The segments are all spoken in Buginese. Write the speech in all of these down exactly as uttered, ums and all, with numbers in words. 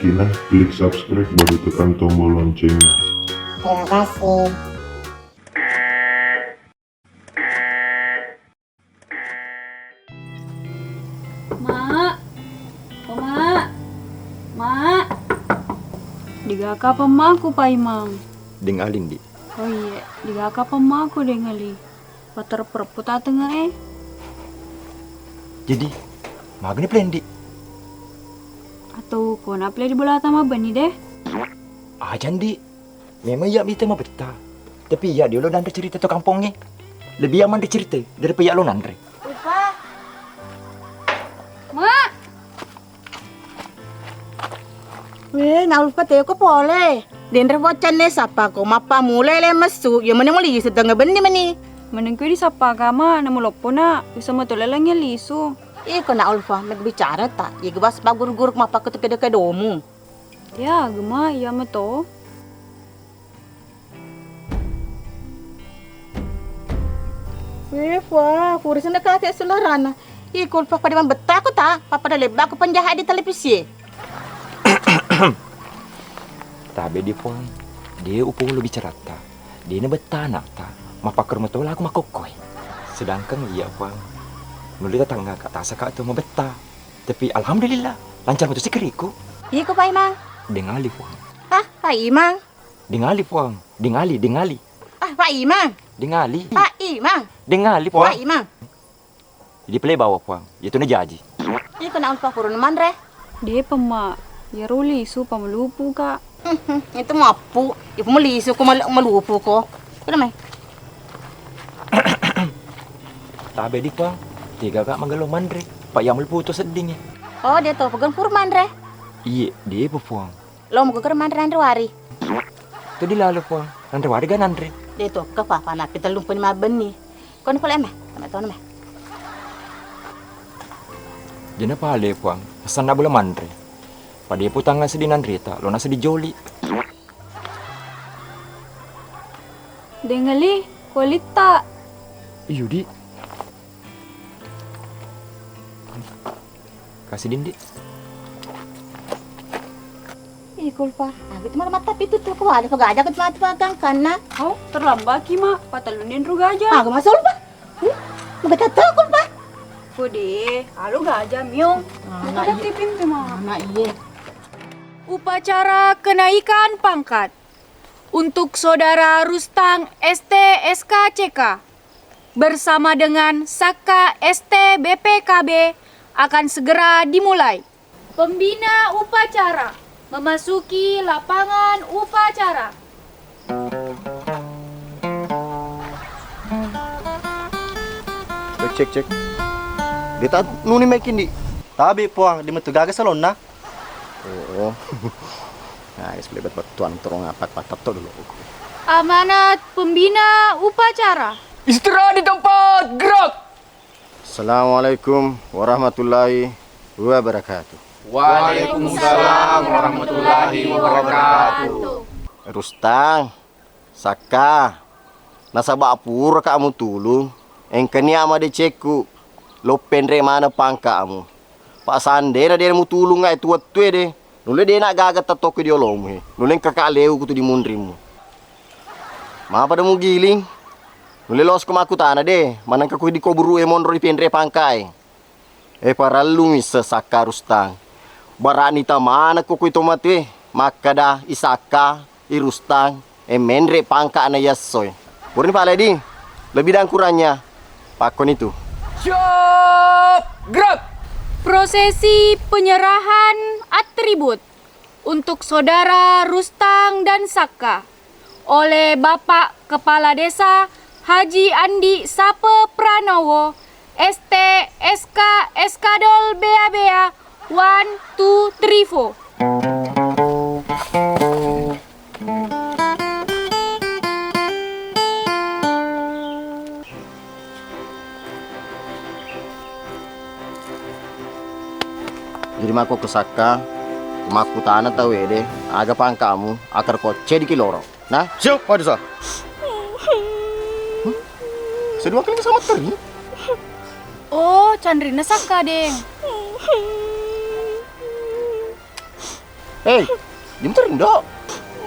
Nah, klik subscribe baru tekan tombol loncengnya. Terima kasih. Mak, oh Mak, Mak. Digaka apa Mak ku Paimang? Deng Alin, Di. Oh iye, digaka apa Mak ku Deng Ali? Patereppu-reppu tatengnge e. Jadi, magani plan, Di? Atau kona plan di bola tama beni deh? Aja, Di. Memang iya mita mabetta. Tapi iya dia lo nanre cerita to kampongnge. Lebih aman dicerita daripada iya lo nanre. Upa. Mak. Weh, na Ulfa teko pole. Denre boccanne sappa ko mappa mulai le messu. Ya mene muli setengah benni meni. Meneng kui disappa kama na muloppo na. Bisa matole lengnge lisu. Iko na Ulfa, meg bicara ta. Iga bas baguru-guru mappa ketu kedo-kedomu. Ya, gema iya meto. Weh, wah, pura sena kake sularana. Ih, kulpa pada mabetta aku ta, pappada lebba aku penjahat di televisi. Tabe di Puang, dia upolo bicaratta. Dia na betta anakta, mapakar matola aku makokkoi. Sedangkan iya Puang, nulle tatangga ka tasaka tu mabetta. Tapi alhamdulillah, lancar mutu sikiriku. Iko Pak Imang. Dengali Puang. Ah, Pak Imang. Dengali Puang. Dengali, dengali. Ah, Pak Imang. Dengali. Pak Imang. Dengali Puang. Pak Imang. Jadi pele bawa Puang. Itu na jaji. Iko na ulpa purun manre. Depa, Mak. Iyaro lisu pa malupu ka. Mhm, itu mappu. Ipa malisu ko mal-, malupu ko. Kena mai. Tabe di Puang. Tega ka magello manre. Pak Yamul putu sedding ya. Oh, dia to pegang pur manre. Iye, dia pa Puang. Lo muku ker manre nanre wari. Tu di lalo Puang. Nanre wari ga nanre. Dia to ke papa napi tellung puni mabenni. Kono pole me, tama tono me. Jena pale Puang, pesanna bola manre. Pada putang seddi nanrita, lona seddi joli. Dengali, kualitta. Iyo di. Kasih dindi. Ih, kulpa. Aku cuma mata pitu tuh, aku ada kok gajah, aku cuma tuh gangkanna. Au, terlambat ki, Mak. Patellunenro gajah. Aku masuk lupa. Hmm? Bukan tahu kulpa. Kode, alo gajah miong. Anak iya. Tipin tuh, Mak. Anak iya. Upacara kenaikan pangkat untuk Saudara Rustang S T S K C K bersama dengan Sakka S T B P K B akan segera dimulai. Pembina upacara memasuki lapangan upacara. Cek, cek, cek. Dia tak nuni mekin di. Tabe Puang, dia metu gaga salonna. Oh. Nah, guys, beli bet-, bettuan terong apa, patat tuh dulu. Amanat pembina upacara. Istirahat di tempat, gerak. Assalamualaikum warahmatullahi wabarakatuh. Waalaikumsalam warahmatullahi wabarakatuh. Rustang, Sakka, nasaba pura ka mutulung, engkani ama decekku, lo penre maneng pangkamu. Pa sandena de mutulung ai tu wettue de, nulle de na gaga tatokko di olomu he, nulle engka ka leu kutu di munrimmu. Mapada mugiling, nulle losko makkutana de, manengka ku di koburu e monro di penre pangkae. E parellu misseng Sakka Rustang. Barani tamanekko kui tomatue makkada i Sakka, i Rustang, e menre pangkana iyessoe. Purani pale di, lebih dan kurangnya pakkoni tu. Siap, gerak. Prosesi penyerahan atribut untuk Saudara Rustang dan Sakka oleh Bapak Kepala Desa Haji Andi Sape Pranowo, S T, S K, Eskadol Bea-Bea, one, two, three, four. Jadi makko ke Sakka, makkutana tau ede, aga pangkamu, akar ko cediki loro. Nah? Siap, Pak Desa. Huh? Sedua kali sama teri? Oh, canrinna Sakka, Deng. Hei, jemter ndo.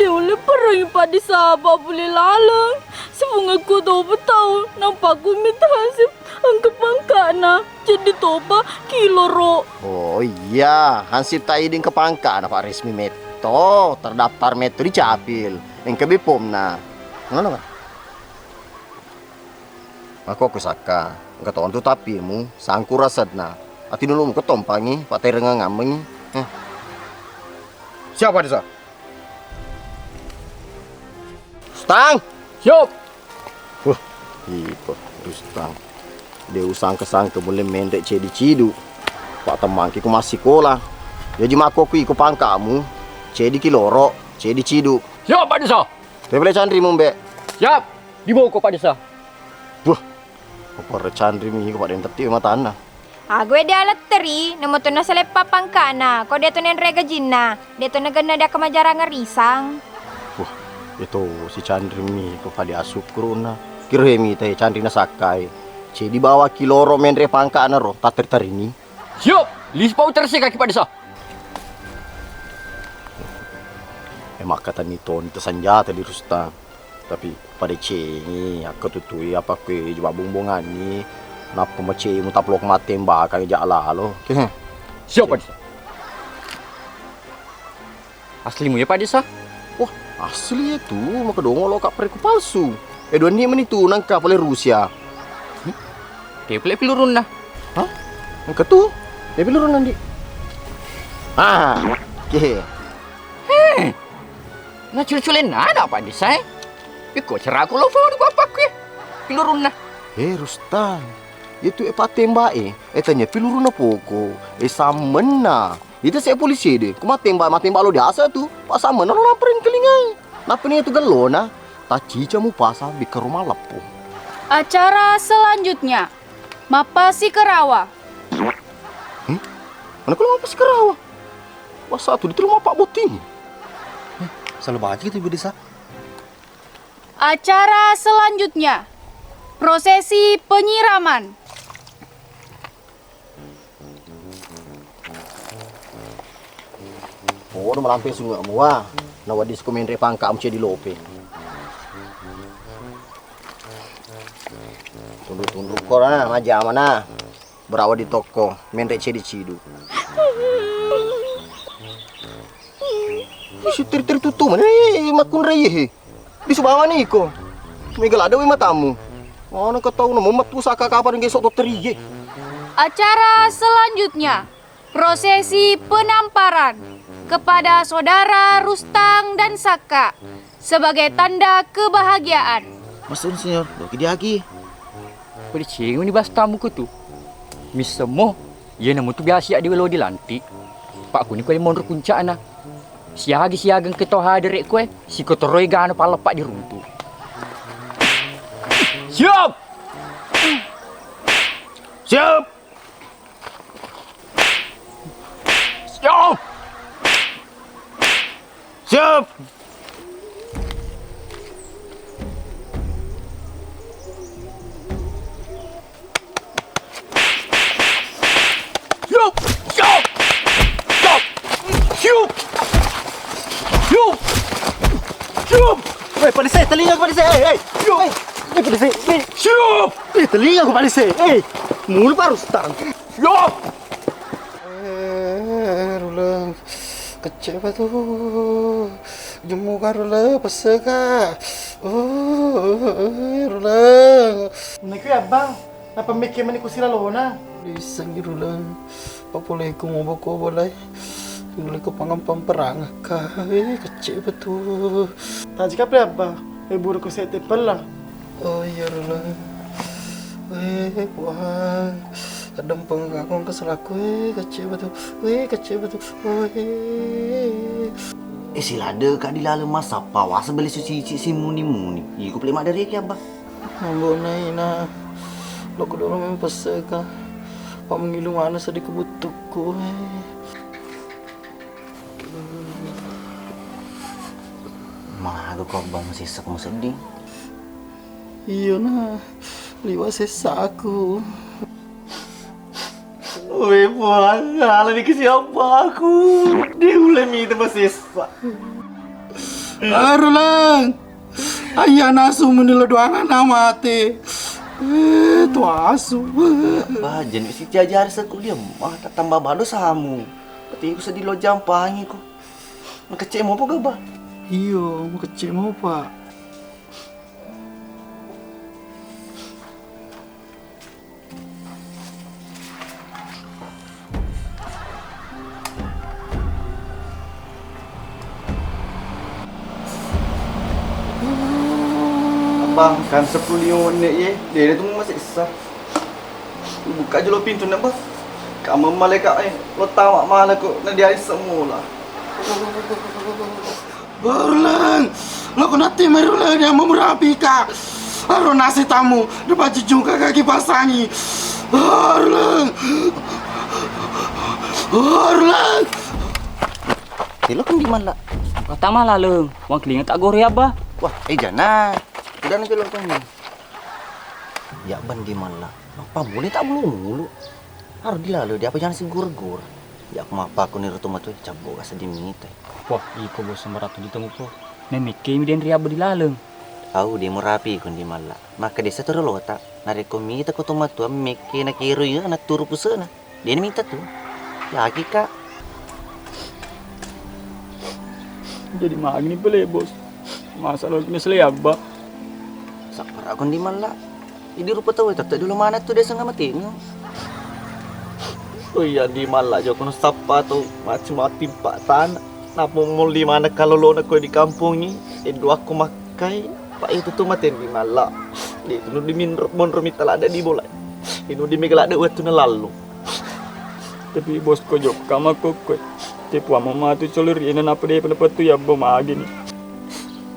De ulle perangi Pak Desa, apa boleh laleng. Sefungekku tau betau, nampakku minta hansip engka pangkana. Jadi topa kiloro. Oh iya, hansip tak iding ke pangkana Pak Resmi metto, terdaftar metto di Capil. Engka bepomna. Ngono kan? Makkokko Sakka, engka tontu tapimu, sangkura senna. Atinulumu ketompangi, patterengang ammengi. Eh. Siapa desa? Stang! Siap! Wah, iko, Rustang. De usangka-sangka mulle menre cedi cidu. Pak temmangki ku massikola. Jaji makkokko iko pangkamu, cedi kiloro, cedi cidu. Siap, Pak Desa. Tepele canrimu, Mbek. Siap. Diboko, Pak Desa. Wah, apa recanri mi iko, Pak, den tetti matanna. Ague dia letteri, namo tonna saleppa pangkana, ko dia to nenre gajinna, dia to nagenna dia kemajarang risang. Wah, itu si canri mi ko pada asukkuruna. Kiro he mita he canri nasakkai. Cedi bawa kiloro menre pangkana ro, tatteri-terini. Siap, lis pau tersi kaki Pak Desa. Eh, makkatani toni to sanjata di Rustang. Tapi padecengi, akkatutui apa kue juma bongbonganni, nappa macemu taplok mattembakang ja lalo. Siap, Pak Desa. Aslimu ya, Pak Desa? Wah, asli ya tu, maka dongo lo kak pareku palsu. Eh, dua ni meni tu nangka pale Rusia. Kepele pilurunna. Hah? Engka tu? Dia pilurunna, Ndi. Ah, ke. Heh. Na cule-culenna ada Pak Desa, eh? Iko ceraku lo fo di bapak, eh. Pilurunna. Eh, Rustang. Itu e patembak, eh. Eh, tanya pilurunna poko. Eh, samenna. Ita se polisi de. Ku matembak, matembak lo diasa tu. Pas samenna lo nampering kelingai. Napani itu gellona. Tacica mu pasang di ke rumah lepo. Acara selanjutnya, Mappasi Kerawa. Hmm? Mana kalau mappasi Kerawa? Masa tu diterima Pak Botting? Salah baca itu, Bu Desa. Acara selanjutnya, prosesi penyiraman. Oh, udah melampe sungai mua. Nawadis ku menre pangka amce di lope. Tunduk-tunduk kora, majamana. Berawa di toko, menre cedi cidu. Ih, teri-teri tutu mana, eh, makunrai, eh. Di subawani iko. Mega lada we matamu. Ono ketau nemu metu saka kapan gesok to teri, eh. Acara selanjutnya, prosesi penamparan kepada saudara Rustang dan Saka sebagai tanda kebahagiaan. Masun, Senior, doki diagi. Padicengi ni bastamu kutu. Missemo, iya namutu biasa di welo dilantik. Pak kuni kue monro puncakna. Siagi-siageng keto hadere kue, sikotoroi gano paleppa diruntu. Siap! Siap! Siap! Siap! Siap! Siap! Siap! Siap! Siap! Siap! Weh, Pak Dese, telinga Pak Dese, eh, eh. Siap! Eh, Pak Dese, eh. Siap! Eh, telinga Pak Dese, eh. Mulu Pak Rustang. Siap! Eh, Ruleng. Kecce batu. Jemmu ka Ruleng, pesse ka. Oh, eh, Ruleng. Meneku ya, Bang. Napa mekke meni ku silalona? Lisengi Ruleng. Papoleku mobo ko bolai. Nulle ko pangampang perangakka. Eh, kecce batu. Tajika pe, Abba. Eh, buru ko sette pella. Oh iya, Rula. Weh, Puang. Addempeng aku engka selaku. Weh, kecce batu. Weh, kecce batu. Weh. Eh, silade ka di laleng massappa, wasa beli susi simuni-muni. Iko pele maddareki, Abba. Mambona ina. Loko dolo mempeseka. Pak mengilu mana sedih kebutukku. Weh. Maga ko Abba masessako masedding? Iyo na, liwa sessaku. Wé, puang, ala dikasi abbaku. Diulemi itu masessa. Aruleng. Ayya nasu menilo doangan na mate. Eh, to asu. Bah, jenis si tiajari sekuliah mah tak tambah balo samu. Peti ku sedih lo jampangi ku. Makecek mau apa, Bah? Iyo, makecek mau, Pak. Abang, kan sepuluh lima menit ye, dia tu masih sah. Buka jolo pintu nak, Bang. Kamu malaikat eh, lo tawa malah kok, nah dia semula. Orleng, loko natti mai Ruleng yang memurapi ka. Aro nasi tamu, depa jujung ka kaki pasangi. Orleng, Orleng. Telo kan di mana? Kata malaleng, wang kelinga tak gore apa? Wah, eh jana. Udah nanti lo tanya. Ya ban di mana? Apa boleh tak mulu-mulu? Aro di lalu dia apa jangan sigor-gor. Ya aku mapakuni roto matu cabbo ka seddi mita. Wah, iko bos sembaratu ditemu ko. Memikke mi den riabba di laleng. Au de murapi ko ndi malla. Maka desa toro lota. Narekko mita ko to matu mekke na kero iya na turu pusena. Den mita tu. Yaki ka. Jadi magni pele bos. Masa lo kena sele abba. Sappara ko ndi malla. Idi rupa tau tette dulu mana tu desa ngamatengeng. Oh iya, di malla jokno sappa tu macam timpa tanah. Napa muli mana kalolona ko di kampongi, edo aku makkai, pak itu tu maten di malla. Di tu di minro monro mita lada di bola. Inu di mega lada wettu na lallo. Tapi bos ko jokka makokkoe. Te puang matu colori ena napa de pada petu ya bo magini.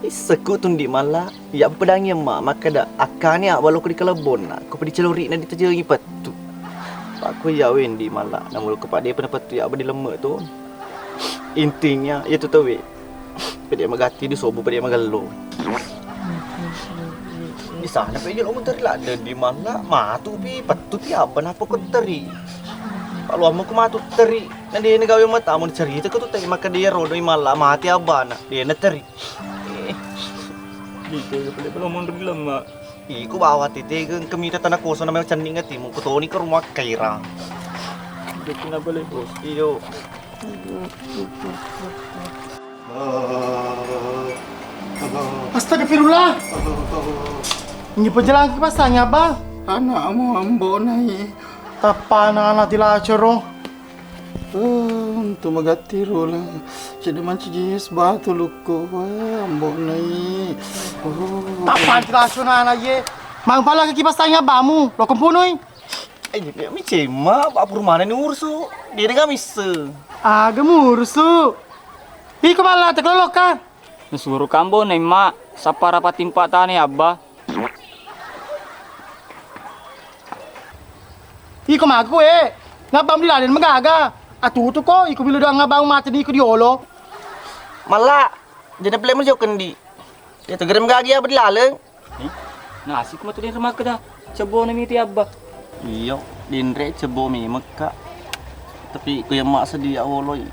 Issekku tu ndi malla. Iya pedangi emma makkeda akkani abba loko di kalebbonna, ko pedi celorina ditajengi pettu. Pakko iya wendi malla, namu loko pade pena pettu iya abba di lemme tu. Intinya iya tu tawe. Pede magatti di sobu pede magello. Di sana pe jolo muteri ladde di malla, matu pi pettu pi abba napa ko teri. Paluammu ko matu teri. Na de na gawe matamu cerita ko tu teri maka dia rodo malla mati abana. Dia na teri. Gitu, ya, pele-pele mundur di lama. Iko bawa tete ke kemita tanah kosong namanya cending atimu. Kutoni ke rumah kaira. Gitu na boleh bos. Iyo. Astagfirullah. Ini pejalan ke pasangnya, Bang. Anakmu ambo nai. Tapana anak dilacoro. Eh, untu magatti rolang. Cedde mancaji es batu lukku. Eh, ambo nai. Oh. Tappa antilasunana ye. Mangpala ke kipas tanya bamu, lo kempunui. Eh, jadi mi cema, apa rumahnya ni ursu. Dia dengar mise. Aga murusu. Iko mala tekloloka. Nasuro kambo na emma, sappa rapa timpa tane abba. Iko maku e, ngabam di laleng magaga. Atutu ko, iko bilo doang ngabam mate di iko diolo. Malla, jena pele mo jokeng di. Ya tegerem gagi abba di laleng. Ih, nasi ku matu denre makkeda cebbo na miti abba. Iyo, denre cebbo memekka. Tapi ku yang mak sedia woloi.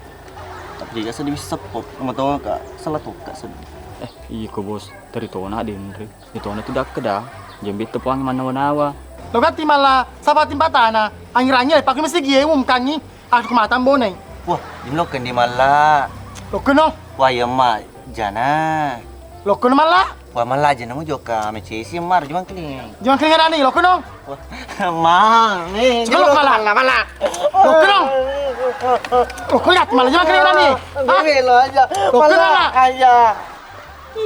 Tapi ga sedia bisa pop, mau tahu ka salah tuka sedih. Eh, iko bos, teri tona denre. Di tona tu dakkeda, jembe tepuang mannawa-nawa. Lo gatti mala, sapa timpa tana, angirangnya pakai mesti gie umum kangi. Aku mata mbonai. Wah, jim lokken di malla. Lokken no. Wah, iya ma jana. Lokken malla. Wah, malla jana mu joka mecesi mar jumang keling. Jumang keling ada nih, lokken no. Wah, ma, nih. Coba lokken malla. Malla, malla. Lokken no. Lokken lihat malla jumang keling ada nih. Hah? Lo aja. Lokken malla. Aja.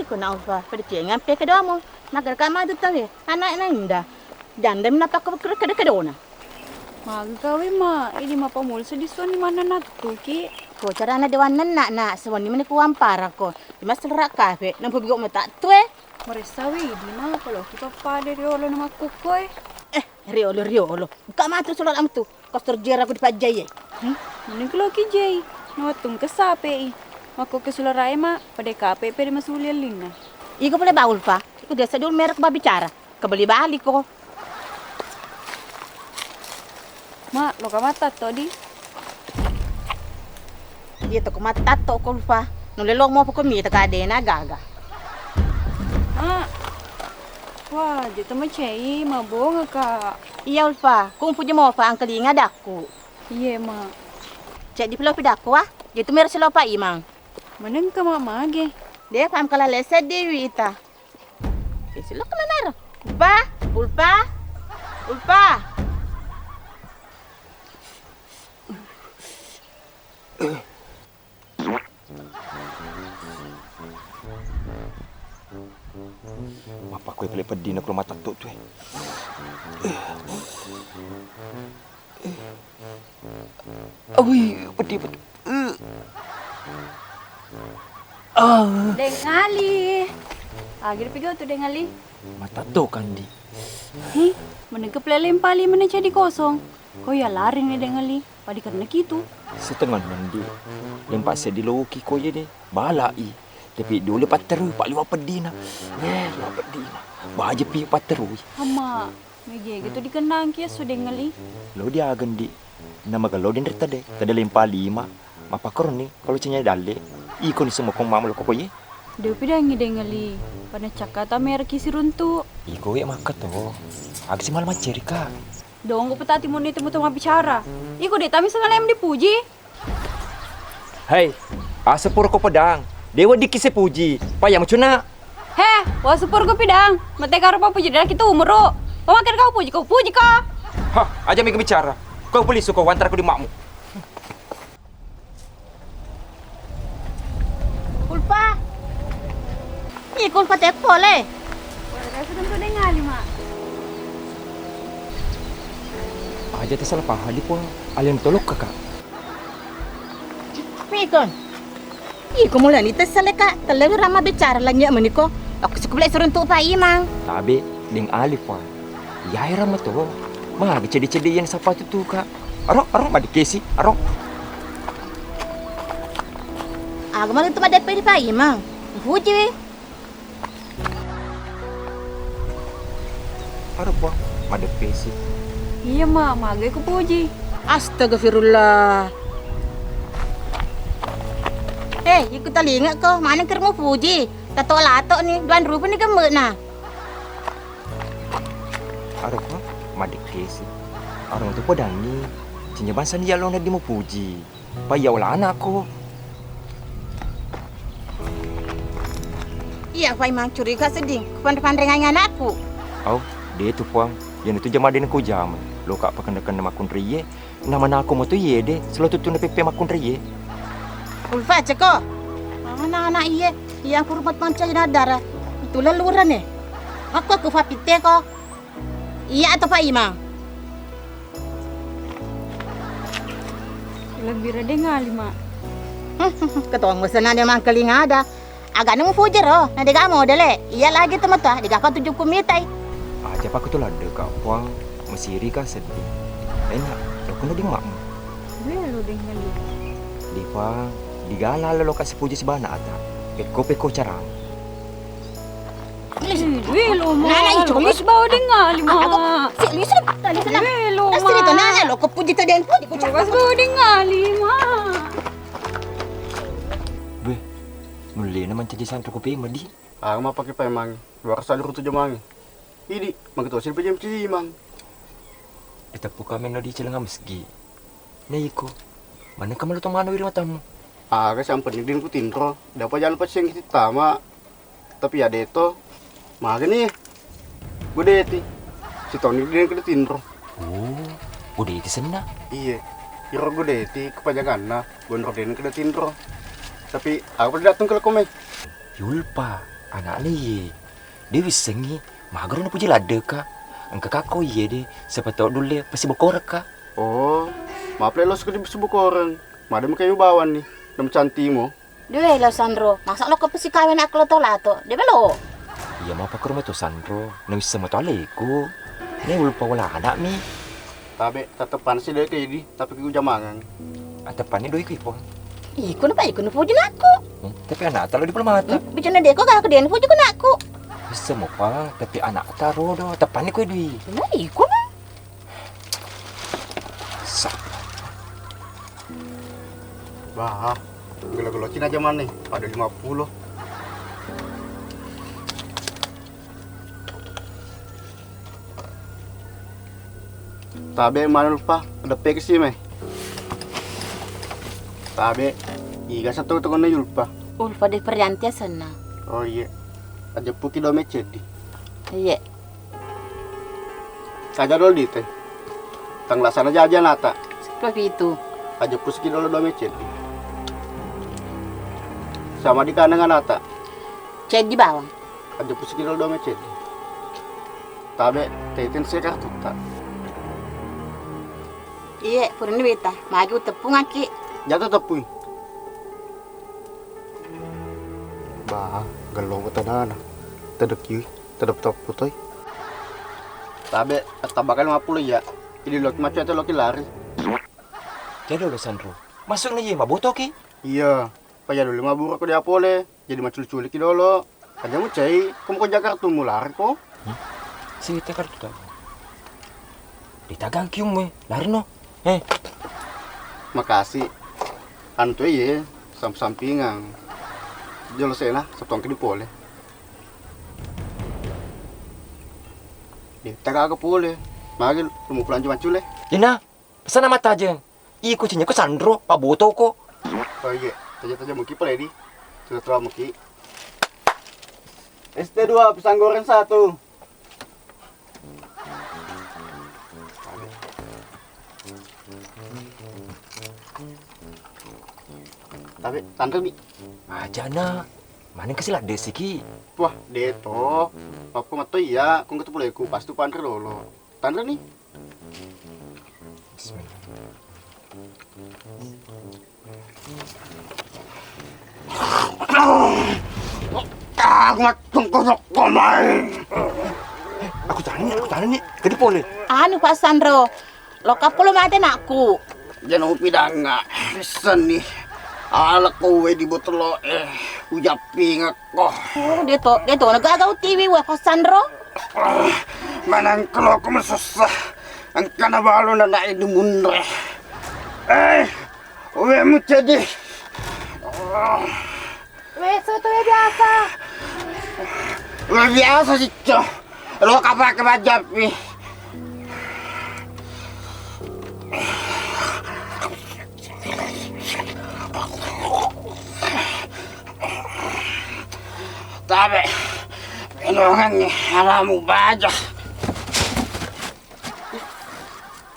Iko na ufa, pada cengang peke doamu. Magar kama tu tawe. Anak na indah. Janda menapa kau kere-kere kedona. Maga gawe, Ma. Idi mapamulsu di suani manna nattuki. Ko carana dewan nenna, Nak. Suani meni ku wampara ko. Di maselera kafe, nampu bigo mata tue. Maressa we idi, Ma, kalau ki pappada riolo na makkukkoe. Eh, riolo, riolo. Buka matu suara am tu. Kostor jera ku dipajjai. Hmm? Mending kalau ki jai. Na wattu engka sape i. Makko ke sulara e, Ma, pada kape pede masuli ellinna. Iko pole baul, Pa. Iko biasa dulu merek babicara. Kebeli bali ko. Ma, loka mattatto di. Iya, toko mattatto ko Ulfa. Nulle lo mo poko mita ka dena gaga. Ma. Wah, je to macei, mabonga ka. Iya Ulfa, kumpu je mo fa angkelinga dakku. Iye, Ma. Ceddi pelo pidakku wa. Je tu mero selo Pa Imang. Manengka ma mage. De pam kala lese di wita. Eh, silokka manaro. Ulfa, Ulfa, Ulfa. Mappakkoi pale peddina ko matatto tu, eh. Awui, peddi, peddi. Eh. Ah. Deng Ali. Agir pigo tu Deng Ali. Matatto kandi. Hi, menegep lele empali mana jadi kosong. Ko iya lari ni Deng Ali. Padi karena kitu. Setengah nandi. Lempa seddi loki ko ye de. Balai. Tapi dulu patteru, pak liwa peddina. Eh, liwa peddina. Baja pi patterui. Ama. Mega gitu dikennangki esso Deng Ali. Lo diagen di. Namaga lo denre tade, tade lempa lima. Mappakoroni kalau cenya dalle. Iko ni semua kong mama lo kokoye. Depi dangi Deng Ali. Pada cakka ta mereki siruntu. Iko we makka to. Aga si malam maceri ka. Donggo petati moni temu-temu bicara. Iko de tami sengalem dipuji. Hei, asa pura ko pedang, dewa diki sepuji, paya macuna. He, wasa pura ko pedang, mate karo papuji daki tu umuru. Pamakan kau puji, kau puji ka. Hah, aja mega bicara. Kau pulisu kau antar ko di makmu. Ulfa. Ih, Ulfa teppo le. Wala rasa tentu Deng Ali, Mak. Aja tersalah paham di pun. Alien tolok kakak. Mikon. Iko mulani tessale ka, tellewirang mabbicara lanynya meniko. Aku cukup lek suruntuk Pak Imang. Tabe Deng Ali pa. Yae ramo to. Magi cedde-cedde yen sapatu tu ka. Aro, aro madikesi, aro. Aga malu tu madeppe di Pak Imang. Puji. Aduh, Puang, madeppesi. Iya, Ma, magai ku puji. Astagfirullah. Eh, ikku talinga ko, maneng kermu puji. Tato lato ni, duan rupa ni gembe na. Aduh, Puang, madeppesi. Orang tu podangi. Cinya bangsa ni yalo na dimu puji. Paiya ola anakku. Iya, fai mancuriga sedding, kupanre-panrengai anakku. Au, de tu Puang, iyana tu jama dena ko jama, loka pakenna-kenna makkunraiye, namanako moto iye de, selo tuttunna peppe makkunraiye. Ulfa ceko, anak-anak iye, iya purmat manca nadara, itu lelurane. Aku, aku fapitte ko. Iya atau Pak Imang? Lebih rada ngali, Mak. Ketong senang dia mangkeling ada. Agak nemu fujer oh, nah dega modele. Iya lagi tu mata, dega apa tujuh kumitai. Aja pak tu ladde ka Puang, mesiri ka sedih. Enak, lo kena di makmu. Belo deh ngali. Di Puang, digala lo kasih puji sebana ata. Peko-peko carang. Welo, Ma. Nana, ijo, Lukas bau dengali, Ma. Aku, si, lisu, tadi sana. Welo, Ma. Asli to, nana, lo, ko puji to den puji, ko cakap. Lukas bau dengali, Ma. Beh, nulle na mancaji sanro ko pemedi. Aga mapake paimang, luar sadar tu jamangi. Idi, magatosi pejam cimang. Diteppu kami no di celenga mesgi. Na iko, mana kamu lo tomano wiri matamu? Aga sampai ni dinku tinro, dapat jalan paceng kita tama. Tapi ya deto, magani godeti. Sitoni den kede tinro. Oh, godeti senna? Iye, iro godeti kepanjanganna, gondro den kede tinro. Tapi aku pada datang ke lekome. Yulpa, anaknya iye. De wissengi, magaro napuji laddeka. Engka kakko iye de, siapa tau dulle pasi bokorekka. Oh, maaf le lo sekedi pasi bokoreng. Made makayu bawanni, dan cantimo. Due lo Sanro, masa lo kepesi kawin aku lo to lato, de belo. Iya mapa ke rumah tu Sanro, na wisseng mato aleku. Ne ulpa wala anak mi. Tabe, tetep pansi doi ke idi, tapi ku jamangang. Atepani doi ku ipong. Iko napa iko nupuji nakku. Hmm, tapi anak talo di pelemata. Hmm, bicara deko gak aku dia nupuji ku nakku. Bisa mo pa, tapi anak taro do, tepani ku doi. Nah, iko na. Bah, gelo-gelo Cina jamanna, pada lima puluh. Tabe maneng Ulfa, deppe ke si mai. Tabe, iga satu tokonna Ulfa. Ulfa de Peryanti asenna. Oh iye. Ajeppuki dua mecedi. Iye. Aja dolo dite. Tang lasana jaja nata. Sekopi itu. Ajeppuski dolo dua mecedi. Sama di kanang nata. Cedi bawang. Aja pusiki dolo dua mecedi. Tabe, teten se kartutta. Iye, purani beta. Magi uteppungaki. Jatuh teppui. Bah, gello tanana. Tedeki, tedep teppu toi. Tabe, attabakan lima puluh ya. Jadi loki macet loki lari. Jadi lo Sandro. Masuk nih, mabotoki. Iya, pajado lima buru ko dia pole. Jadi maculi-culiki dolo. Aja mucai, ko muko Jakarta mulari ko. Hmm? Sini Jakarta. Ditagang kium we, lari no. Eh. Makasih. Antu iye, samp-sampingang. Jolo sena, satuang ke di pole. Ditagang ke pole. Magi lu mau pulang cuma cule. Ina. Pesana mattajeng. Iko cinyako Sandro, pabotoko. Oh iya, taja-taja muki pale di. Sudah tua muki. S T dua, pisang goreng satu. Tapi tante bi. Aja na. Mana kasih lade siki. Wah, deto. Apa meto iya, kung ketu puleku, pas tu panre dolo. Tante nih. Bismillah. Aku matungkosok komai. Aku tani, aku tani nih. Gede pole. Anu Pak Sandro, lo kapolo mate nakku. Jano pidanga. Seni. Ala kowe di botolo eh. Ujappingakko. Oh, dia to, dia to. Nagaga U T V wa Pak Sandro. Manang kalau aku susah. Engkana balu na naik di munre. Eh, we mucedi. We soto we biasa. We biasa sicco. Lo kapake bajapi. Tabe, inongangngi alamu baja.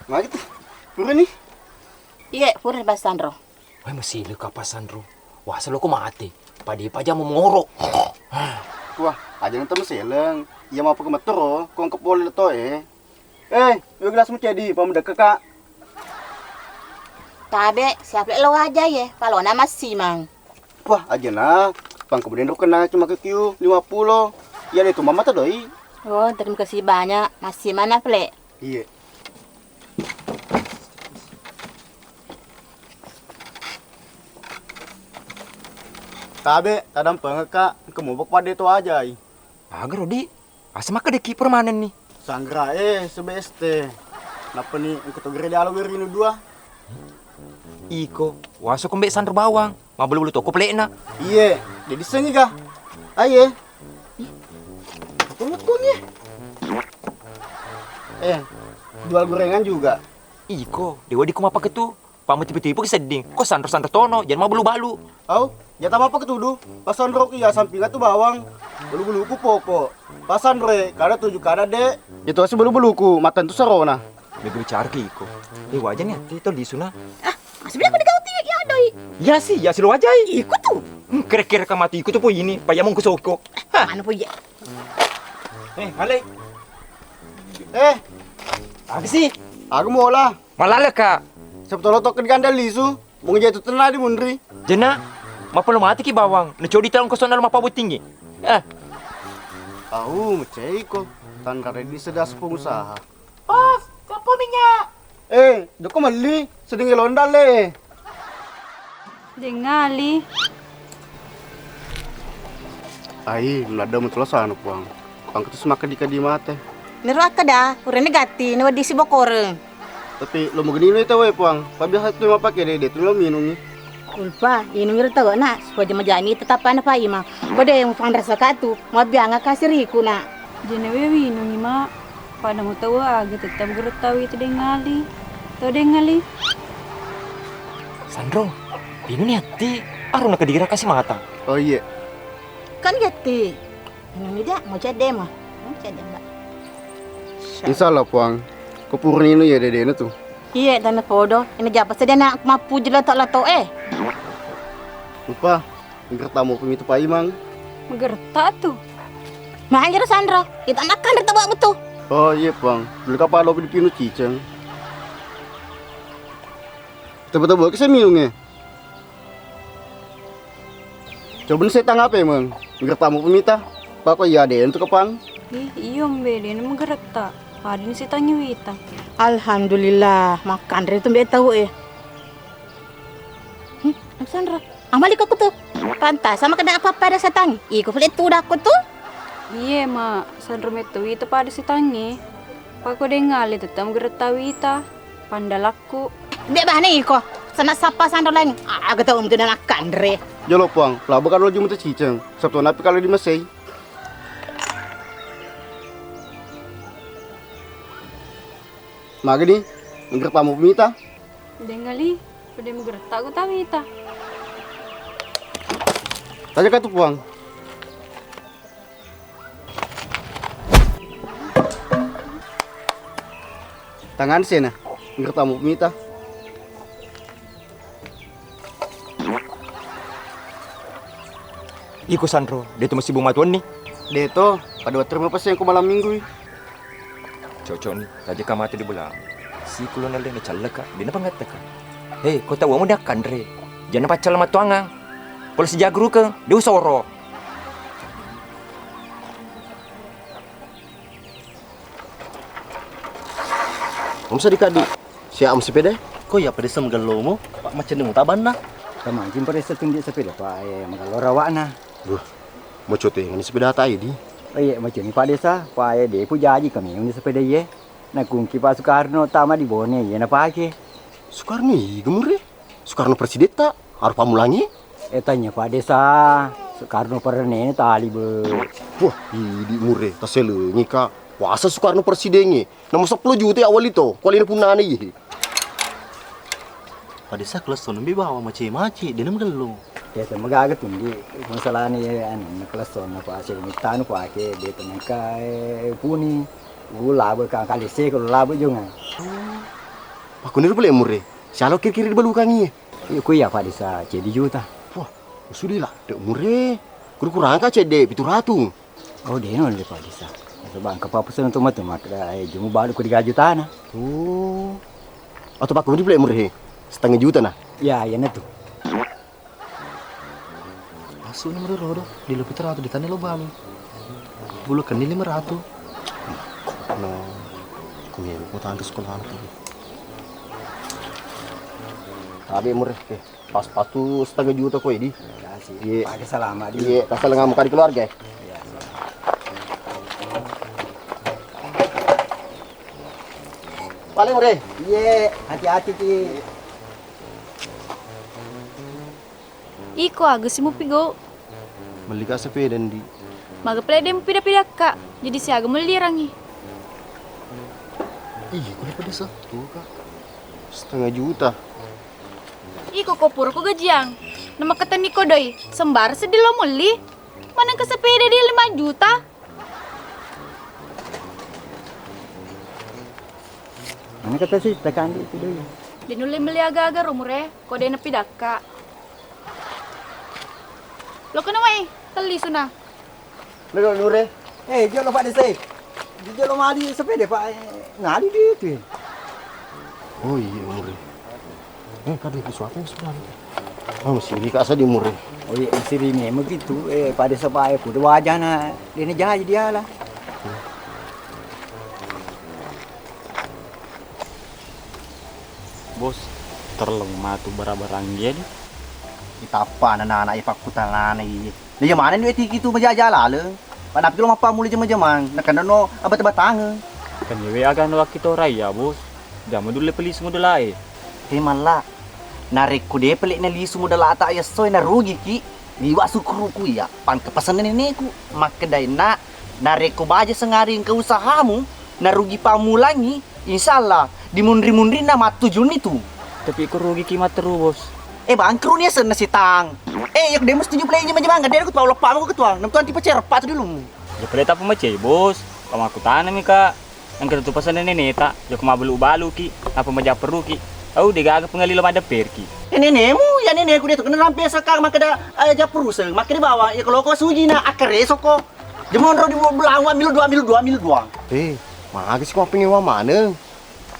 Magi tu, pura ni? Iye, pura ni Pak Sandro. Wai masile ka Pak Sandro. Wasa loko mate. Padi paja momoro. Wah, aja nonton seleng. Iya mau pakai metro, kong kepol to eh. Eh, yo gelas mucedi, pamu dekke ka. Tabe, siap le lo aja ye, palona massimang. Wah, ajana, pang kemudian rukena cuma ke kiu lima puluh. Ya deh, itu mama tadoi. Oh, terima kasih banyak. Masih mana, Ple? Iya. Tabe, tadang pengeka, kemubok pada itu aja. Aga rodi, asa maka deki permanen nih. Sanggra eh, sebe S T. Nappa ni engka to gere dialo gere nu dua. Iko, waso kombe Sandro bawang, mabbulu-bulu toko pelekna. Iye, jadi sengi ga? Aye. Tunggu-tunggu ya. Eh, jual gorengan juga. Iko, dewa di kuma paketu. Pamutipu-tipu ki sedding, ko sanro-sanro tono, jangan mau balu-balu. Au, jata apa ketudu? Pas sanro ki ya sampinga tu bawang. Bulu-buluku poko. Pas sanro e, kada tuju kada de. Itu asli bulu-buluku, matan tu sarona. Bego bicara ki iko. Eh, wajar nih, ati to lisuna. Ah, masih bilang aku digauti ya doi. Ya sih, ya sih lo wajar. Iko tuh. Hmm, kira-kira kamatu iko tuh po ini, payamong kusoko. Hah. Mana po iya? Eh, Ale. Eh, aga sih? Aku mau lah. Malale ka. Siapa tolo tokko digandeng lisu. Mung jatu tenna di munri. Jena, mapelo mati ki bawang. Necodi taung kosong dalam apa bottingi. Eh. Au, mecaiko. Tanra di sedas pengusaha. Bos, kapo minyak. Eh, joko melli. Seding londa le. Dengali. Ai, meladda mutolo sana puang. Pangketu semakka di kadi mate. Nero akkeda, urene gatti, ne wedding sibokoreng. Tapi lo mugenino itu wae, Puang. Pabiasa tu mapake dede tu lo minungi. Ulpa, inungi ro tau na, supaya majani tetap ana paimang. Kode yang fang rasa katu, mabianga kasiriku na. Jenewe winungi ma, pada mau tau aga tetap gerettawi itu dengali. Tau dengali. Sandro, ini atti, aru na kedira kasih mata. Oh iya. Kan gatti. Inungi dia, mau cedde ma. Mau cedde, Mbak. Insya Allah, Puang. Ko purani inu ya dedena tu. Iya, dan podo. Ini japa sedena mappuji lato-lato eh. Lupa. Gertamu pemitu paimang. Gerta tu. Manjaro Sandro, kita makan di tebak betul. Oh iya, Puang. Beli kapal lo di pinu ciceng. Tebak-tebak ke saya minum ya. Coba ni setang apa emang? Gertamu pemita. Pako iya deh untuk kepang. Ih, iyo mbe dena mageretta. Pada ni setangi wita. Alhamdulillah, makanre tu mbe tau eh. Hmm, Alexandra, amali kau tu. Pantas sama kena apa pada setangi. Iko pelit tu dah aku tu. Iye ma, Sandro metto wita pada setangi. Pako dengali tetap mageretta wita. Pandalakku. Dek bane iko, sana sapa Sandro lain. Aga tau mtu dan akan re. Jolo Puang, labo kalo jumu tu ciceng. Sabtu napi kalo di masei. Magani, menggertamu pemita. Dengali, pada menggertak ku tawita. Tanya katu Puang. Tangan sena, ngertamu mita. Iko Sandro, deto masih bumatuan ni. Deto, pada terima pesen ko malam minggu. Cocok ni, tadi kamata di bola. Si kulo nalena callaka, dina pangattaka. Hei, ko tau mu dakkanre. Jangan paccalla matuangang. Kalau si jagru ke, dia usoro. Om sedikadi, siap om sepeda. Ko iya pada sem gellomo, Pak, macam ni muta banna. Tamancing pada setundi sepeda, Pak, eh, magallo rawakna. Duh, macote ngani sepeda tai di. Oh iya, macam ni Pak Desa, Pak, eh, de pujaji kami ngani sepeda iye. Nakungki Pak Soekarno tama di Bone, iya napake. Soekarno iga mure? Soekarno presidenta, harus pamulangi. Eh, tanya Pak Desa, Soekarno perenene tali be. Wah, idi mure, taselengi ka. Kuasa Soekarno presidengnge. Nomor sepuluh juta awal itu, kualina punnana iye. Pak Desa kelas sono mbe bawa mace-mace, dena magello. Ya, sama gaga tundi, masalahnya ya, anu, kelas sono Pak, saya mitanu Pak, ke, dia tengah kai, puni. Ulabe ka kalese ko labe jonga. Pakkuniro pole mure. Sialo kiri-kiri dibalukangi. Iya ku iya Pak Desa ceddi juta. Wah, sudah lah, dek mure. Kudu kurang ka cedde pitu ratu. Oh, deno le Pak Desa. Coba engka apa pesan untuk matu mak eh, jumu balu ku tiga juta na. Oh. Atau pakkuniro pole mure. Setengah juta na. Ya, iya na tu. Masuk nomor rodo, di lo pitu ratu di tane lo balu. Bulu kenni lima ratu. No, kumi mau tangke sekolah anak ini. Tabe mure, eh, pas patu setengah juta koi di. Kasih. Iya. Pakai selamat di. Iya, kasih lengan muka di keluarga. Iya. Paling mure. Iya, hati-hati ki. Iko aga si mupigau? Melli ka sepeda ndi. Maga pale de mupida-pidakka. Jadi siaga mellirangi. Ih, kule pada satu ka. Setengah juta. Iko ko pura ko gajiang. Nama ketenni ko doi. Sembar seddi lo mulli. Mana ke sepeda dia lima juta? Mana kata si tekan di itu doi. De nulle melli aga-aga ro mure. Ko de napidakka. Lo kena mai, telli suna. Lo lo lure. Eh, jolo Pak Desa. Jolo mali sepeda Pak. Eh, ngali di itu. Oh iya mure. Eh, kadu itu suatu yang sebelah. Oh, masih di kasa di mure. Oh iya, masih di memang gitu. Eh, Pak Desa Pak, eh, kudu wajana. Dene jaji diala. Bos, terlalu matu bara-barang dia di. Itappa anak-anak iya pakkutanana iya. Nah, iya mana duit tiki tu majaja laleng. Pak napi lo mappa muli jema-jemang, nakenna no abata-batangeng. Kan yewe aga no wakki to raya, Bos. Jama dulle pelisu modalae. He malla, narekko de pele nalisu modalata ayesso e narugiki, liwa sukkuruku iya, pangka pasenna neneku, makkedai na, narekko baja sengari engka usahamu, narugi pammulangi, insya Allah, di munri-munrinna mattujunni tu. Tapi ko rugiki matteru, Bos. Eh, bangkruni asenna sitang. Eh, iya de musetuju pole jama-jamang, de ku tau leppa mako ketuang, nem tuang tipe cerpa tu dulu. Ya pole tappa macai, Bos. Kamaku tanami ka. Engka tu pasenna neneta, jokka mabalu-baluki, nappa majapperuki. Au, degaga pengali lo maddepperki. Eh, nenemu, ya neneku de tu kena rampe sakang makkeda, eh, japperuseng, makkeda bawang, ya kalau ko suji na akkaresoko. Jemonro di belawa milu dua, milu dua, milu dua. Eh, magi sih kau pengen maneng?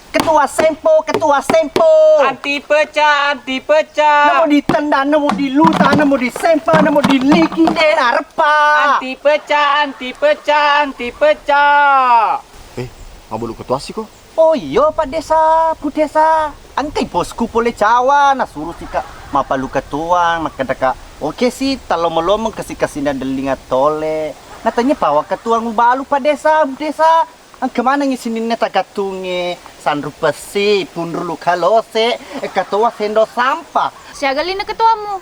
Ketua Sempo, Ketua Sempo. Anti pecah, anti pecah. Namo ditendang, namo diluta, namo disempa, namo diliki, de narepa. Anti pecah, anti pecah, anti pecah. Eh, mabalu ketua siko? Oh iyo, Pak Desa, Bu Desa. Engkai bosku pole cawa, nasuru sika mapalu ketuang, makkedaka, oke si, talomong-lomong kasi-kasi na delinga tole. Natanya pawa ketuang ubalu, Pak Desa, Bu Desa. Engka manengngi sininna tagattungnge, sanru pesse, punrulu kalose, katoa sendo sampa. Siaga lino ketuammu?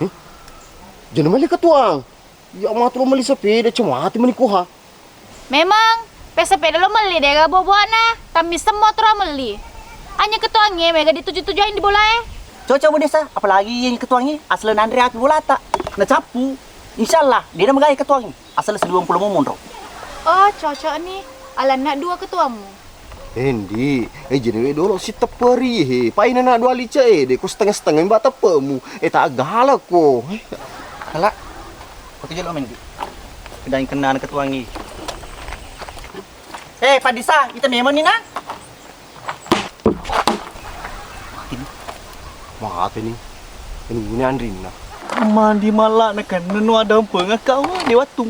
Huh? Jana mali ketuang. Ya matu lo meli sepeda, cemati mani kuha. Memang, pe sepeda lo meli dega boboana, tammi semmo tro meli. Anya ketuangnge mega dituju-tujuin di bolae. Cocok Bu Desa, apalagi yang ketuangnge asal nanre api bolata. Nacappu. Insyaallah, dia na megai ketuangnge. Asal seduang pulo mo monro. Oh, cocok ni. Alanna dua ketuammu. Endi, eh jenewe dolo si tepperi he. Paina na dua lice e, de ko setengah-setengah mba teppemu. Eh tak galak ko. Ala. Oke jelo mendi. Kedai kenana ketuangngi. Eh, Pak Desa, ita memang ni na? Mate ni. Mate ni. Ini, ini anrinna. Mandi malla na kan nenu ada empeng kau de wattung.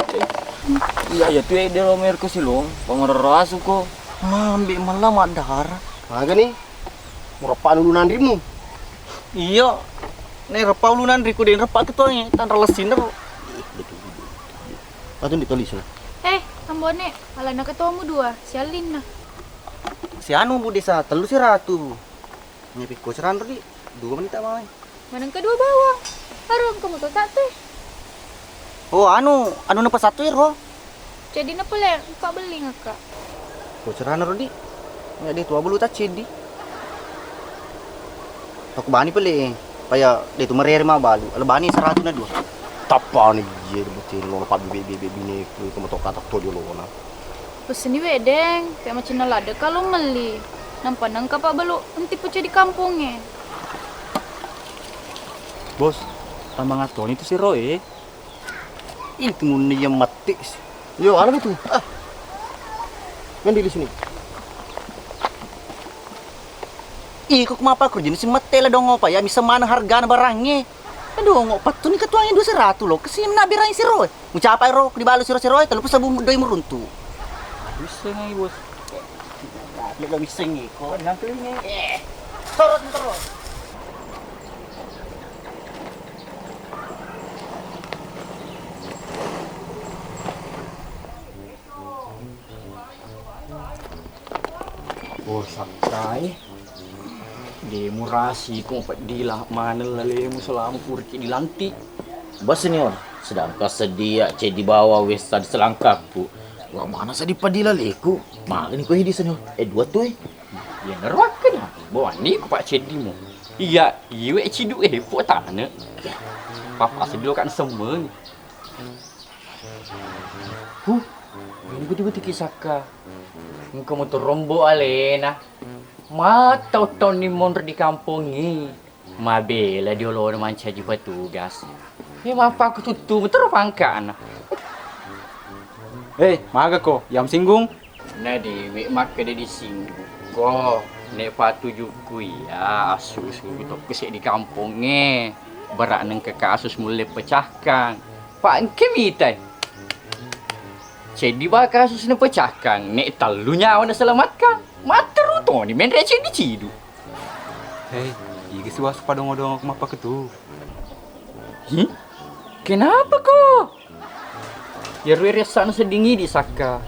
Iya, iya, tu ede lo merko silong, pangererasu ko. Mambe malla maddara. Maga ni? Murappa ulu nanrimu. Iya. Ne rappa ulu nanriku de rappa ketuangnge, tanra lessinna ro. Atau di tulis. Eh, Ambone, alana ketuamu dua, siallinna. Si anu, Bu Desa, tellu siratu. Nyapikko seranro di, dua menit tak mau. Maneng kedua bawang. Aruh, engka moto tak teh. Oh, anu, anu nepasatu ero. Jadi na pole, engka belling akka. Ko seranro di. Nggak deh tua bulu tak cedi. Aku bani pele, paya de tu merere ma balu. Ala bani seratu na dua. Tappani je de betin lo pa bebe bebe bine ku ko moto kata to jolona. Peseni wedeng, pe macinna lade kalau meli. Nampa nengka pa balu enti puce di kampongnge. Bos, tamang atoni tu siro e. Itu munni yang mati. Yo, anu itu. Ah. Ngendi di sini? Iko kumapa kerja ni si mate la dongo pa ya bisa mana hargana barangnge. Aduh, ngo pattu ni ketuangnge dua seratu lo. Kesini na birai siro. Mucapa ro di balu siro siro tellu sabu doi meruntu. Bisa ngai bos. Tapi lo bisa ngiko. Nangkling. Eh, sorot terus. Oh, santai. De murasi ko peddi la maneng lalemu selama purki dilantik. Ba senior, sedangkan sedia ceddi bawa wessa di selangkangku. Wa mana sedi peddi laleku? Magani ko di senior. Eh, dua tuh. Iya nero akkena. Bawani ko pak ceddimu. Iya, iwe cidu eh po tane. Papa sedilo kan semeng. Huh, ini betul-betul kisahka. Engka motor rombo alena. Mata ottonni monro di kampongngi. Mabela di olona mancaji petugas. Eh, mappa aku tuttu motor pangkana. Eh, maga ko, yang singgung? Na dewe makkeda disinggung ko, ne patujukku iya assusu tokko seddi kampongnge, berak nengka kasus mulle pecahkan. Pak engke mitai. Ceddi ba kasus na pecahkan, ne tellu nyawa na selamatkan. Matteru toni menre ceddi cidu. Hei, iga siwasa padongo-dongo mappaketu. Hmm? Kenapa ko? Iyaro riassana seddingngi di sakka.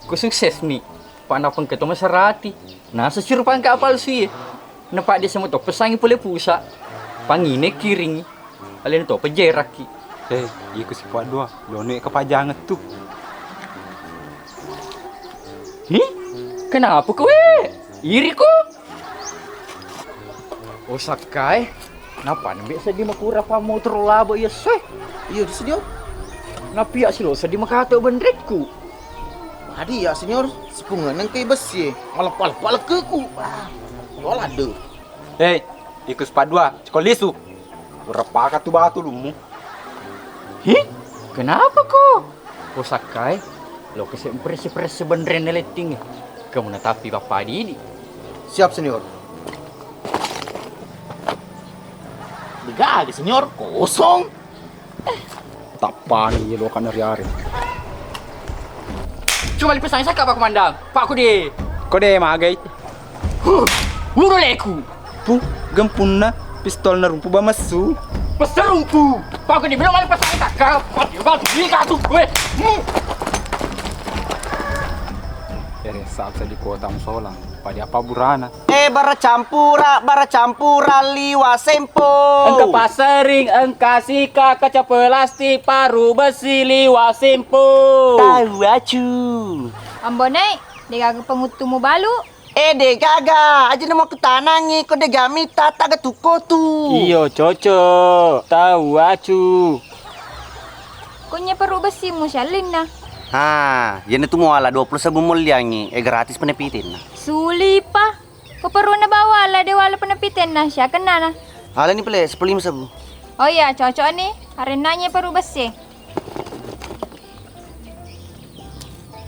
Ku sukses ni. Pana pengketo maserati. Nasa sirupang kapal sui. Napadde semua to pesangi pole pusa. Pangine kiringi. Alena to pejerakki. Eh, iko sipa dua, lone kepajangeng tu. Hi? Kenapa kowe? Iri ko? Oh, Sakkai. Napa nembe seddi makura pamotoro labo iya, soe? Iya, di sini, Om. Napiak silo seddi makato benrekku. Adi ya, Senior, sepungan nengke besi. Maleppa-leppa lekkeku. Wah, yo lade. Hei, ikus padua, cekol lisu. Urepaka tu batu lummu. Hi? Kenapa ko? Ko Sakkai, lo kese presi-presi benrenne letting. Kamu natappi pappa didi. Siap, Senior. Degaga, Senior, kosong. Tappani yelo kana riare. Coba lipesangi sakka, Pak Komandan. Pak Kudi. Kode magai. Huh, udah leku. Pu, gempunna pistol na rumpu ba messu. Peserumpu. Pak Kudi, belum ada pesangi sakka. Pak Kudi, batu di katu. Weh. Hmm. Ere, salsa di kota musolang. Pada apa burana? Eh, bara campura, bara campura liwa sempo. Engka pasering, engka sika, kaca pelastik, paru besi, liwa sempo. Tahu acu. Ambo Nei, degaga penguttumu balu. Eh, degaga, aja namo kutanangi, ko degami tata gatuko tu. Iyo, cocok. Tahu acu. Konye paru besimu siallinna. Ha, iyana tu muala dua puluh sebbu molliangi, eh, gratis penepitenna. Sulipa. Ko peruna bawala de wala penepitenna, siakennana. Alani pale sepuluh lima sebbu. Oh iya, cocok ni. Arennanya paru besse.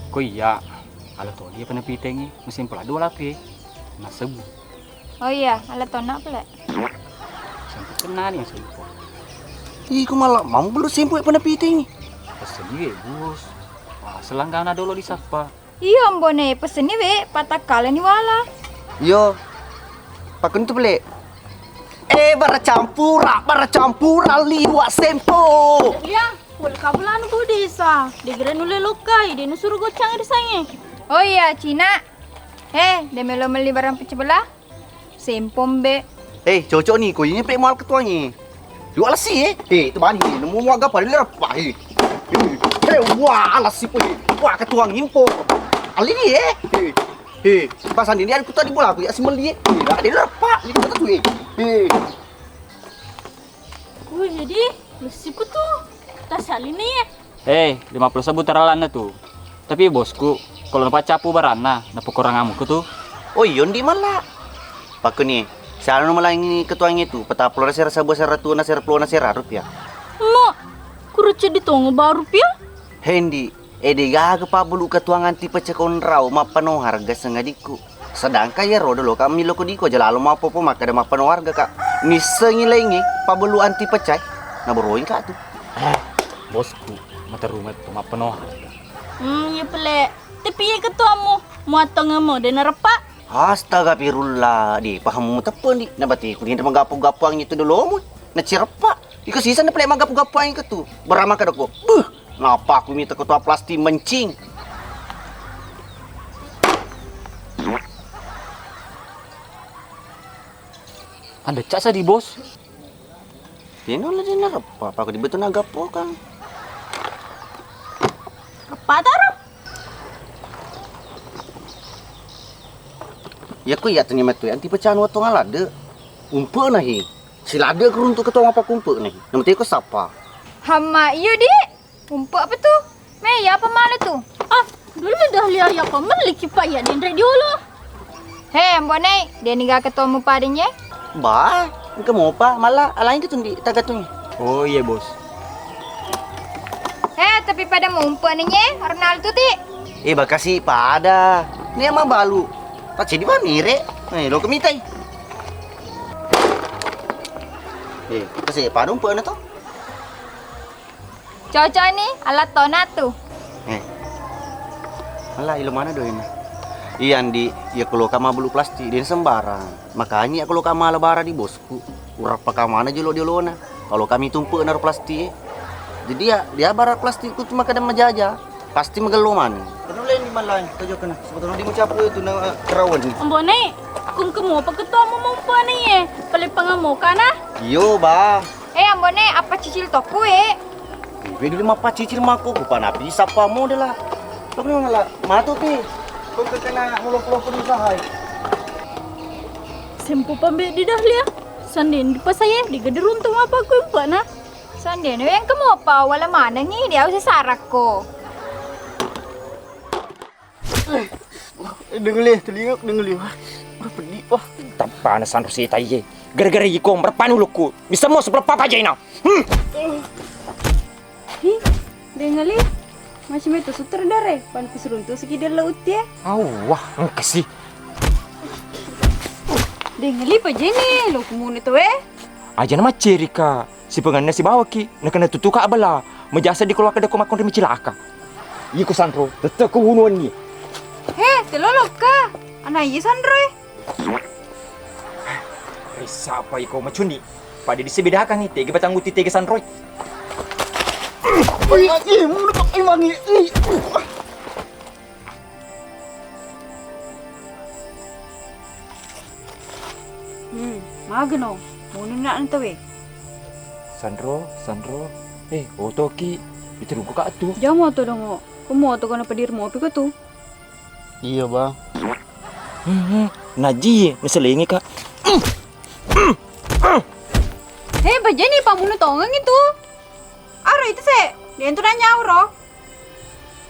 Ko iya, ala to dia penepitengi, mesin pala dua lapi. Na sebbu. Oh iya, ala to nak pale. Sampai kena ni masuk. Ih, ko malah mau belum sempo penepitengi. Pesen dia, Bos. Wah, selanggana dolo di sapa. Iyo, Ambo Nei, pesenni we, patakkalani wala. Iyo. Pakkuntu pale. Eh, bara campura, bara campura liwa sempo. Iya, pole kabulanu budisa. Degere nulle lokkai, de nusuru gocang risange. Oh iya, Cina. Eh, de melo melli barang pecah belah. Sempombe. Eh, cocok ni, ko ini pe mual ketuangi. Dua lesi, eh. Eh, itu bani, nemu muaga paling lepa, eh. Eh, eh, wah, lesi pe. Wah, ketuangi impo. Ali ni, eh. Eh, eh, pas andi ni aku tadi bola aku ya semeli, eh. Eh, ada lepa, ini kata tu, eh. Eh. Wih, jadi lesiku tu. Tas ali ni, eh. Eh, lima puluh sebbu taralanna tu. Tapi bosku, kalau napaccapu baranna, napakurangamuku tu. Oh, iyo, ndi mala. Pakkuni, sialano malangi ketuangi tu, patappulo sera sebbu sera tu na sera puluh na sera rupiah. Ma, kuro ceddi tongo baru rupiah? Hendi, ede gaga pabulu ketuang anti pecah konrau, mappano harga sengadikku. Sedangkan iyaro dolo ka miloko diko aja lalo mappopo makkeda mappano warga ka. Missengi laingi pabelu anti pecai. Naboroi ka tu. Eh, bosku, materru metto mappano harga. Hmm, iya pale. Tapi iya ketuamu, muattongemu de nareppa. Astaga, pirullah, di pahammu teppeng di. Nabatiku ni magappu-gappuang itu dolomu. Nacireppa. Iko sisa na pale magappu-gappuang itu tu. Berama kada ko. Buh. Napa aku mita ketua plastik mencing? Ada cak sadi, Bos. Tino le dina reppa, apa aku dibetul naga pokang. Apa taro? Ya ku iya tanya metu, anti pecahan watong alade. Umpe nahi. Silade keruntuk ketua apa kumpe nahi. Nama teko sapa? Hama iyo, Dik. Umpe apa tu? Mei, apa mana tu? Ah, dulu dah lihat ya kau meliki pak ya denre diolo. He, Ambo Nei, deni ga ketuamu padanye? Ba, engka mopa, mala alain ketundi tagatungi. Oh iya, Bos. He, tapi pada mumpe nenye, Ronaldo ti. Eh, bakasi pada. Ni ama balu. Tak jadi ba mire. Eh, lo kemitai. Eh, kasi pada umpe na to. Cocok ni, alat tona tu. Eh. Ala, ilo mana doina? Iya, Andi, iya, kalau kama bulu plastik, dia sembarang. Makanya kalau kama ala bara di bosku, urappa kamana jolo diolona. Kalau kami tumpuk naruh plastik, eh. Jadi ya, dia bara plastik ku cuma kadang majaja. Pasti magello mani. Kedule ni Malai, tojo kena. Sebetulnya di mucapu itu na kerawan. Ambone, kung kemu apa ketua mau mumpani ye? Paling pengamu kana? Iyo, ba. Eh, Ambone, apa cicil toko e? Ibe dulu mapa cicil mako, ku pana bisa pa model lah. Toko nang lah, matu pi. Kau terkena mulo-mulo pun usaha. Sempu pambe di Dahlia. Sandin di pasaye, di gede runtung apa ku impana? Sandin yang kemu apa? Wala manengi dia usaha sarakko. Eh, dengar leh, telinga aku dengar leh. Wah, pedih, wah. Tampana sanro seta iye. Gara-gara iko merepanu lukku. Bisa mau sebelah papa jaina. Hmm. Hi, dengar leh. Masih metu sutradara, pan pisuruntu siki della utie. Awah, engkasi. Dengar leh, pajene, lo kumune to eh. Aja na macerika. Sipengenna sibawaki, nakena tutuka abela, majasa di keluarga deko makkon ri micilaka. Iko sanro, tette ko wunuanni. He, telolokka. Ana iya sanro e. Risa apa iko macuni? Pada disebedakan ni, tega batang uti tega sanro e. Ih, ih, mulut pakai wangi. Ih. Hmm, mageno. Monunna entawe. Sanro, sanro. Eh, otoki. Iterungku ka tu. Jamo to dongo. Komo to kono pedir mopi ko tu. Iya, Bang. Hmm, hmm. Naji, naselengi ka. He, bajeni pamunu tongeng itu. Aro itu se, dia itu nanya aro.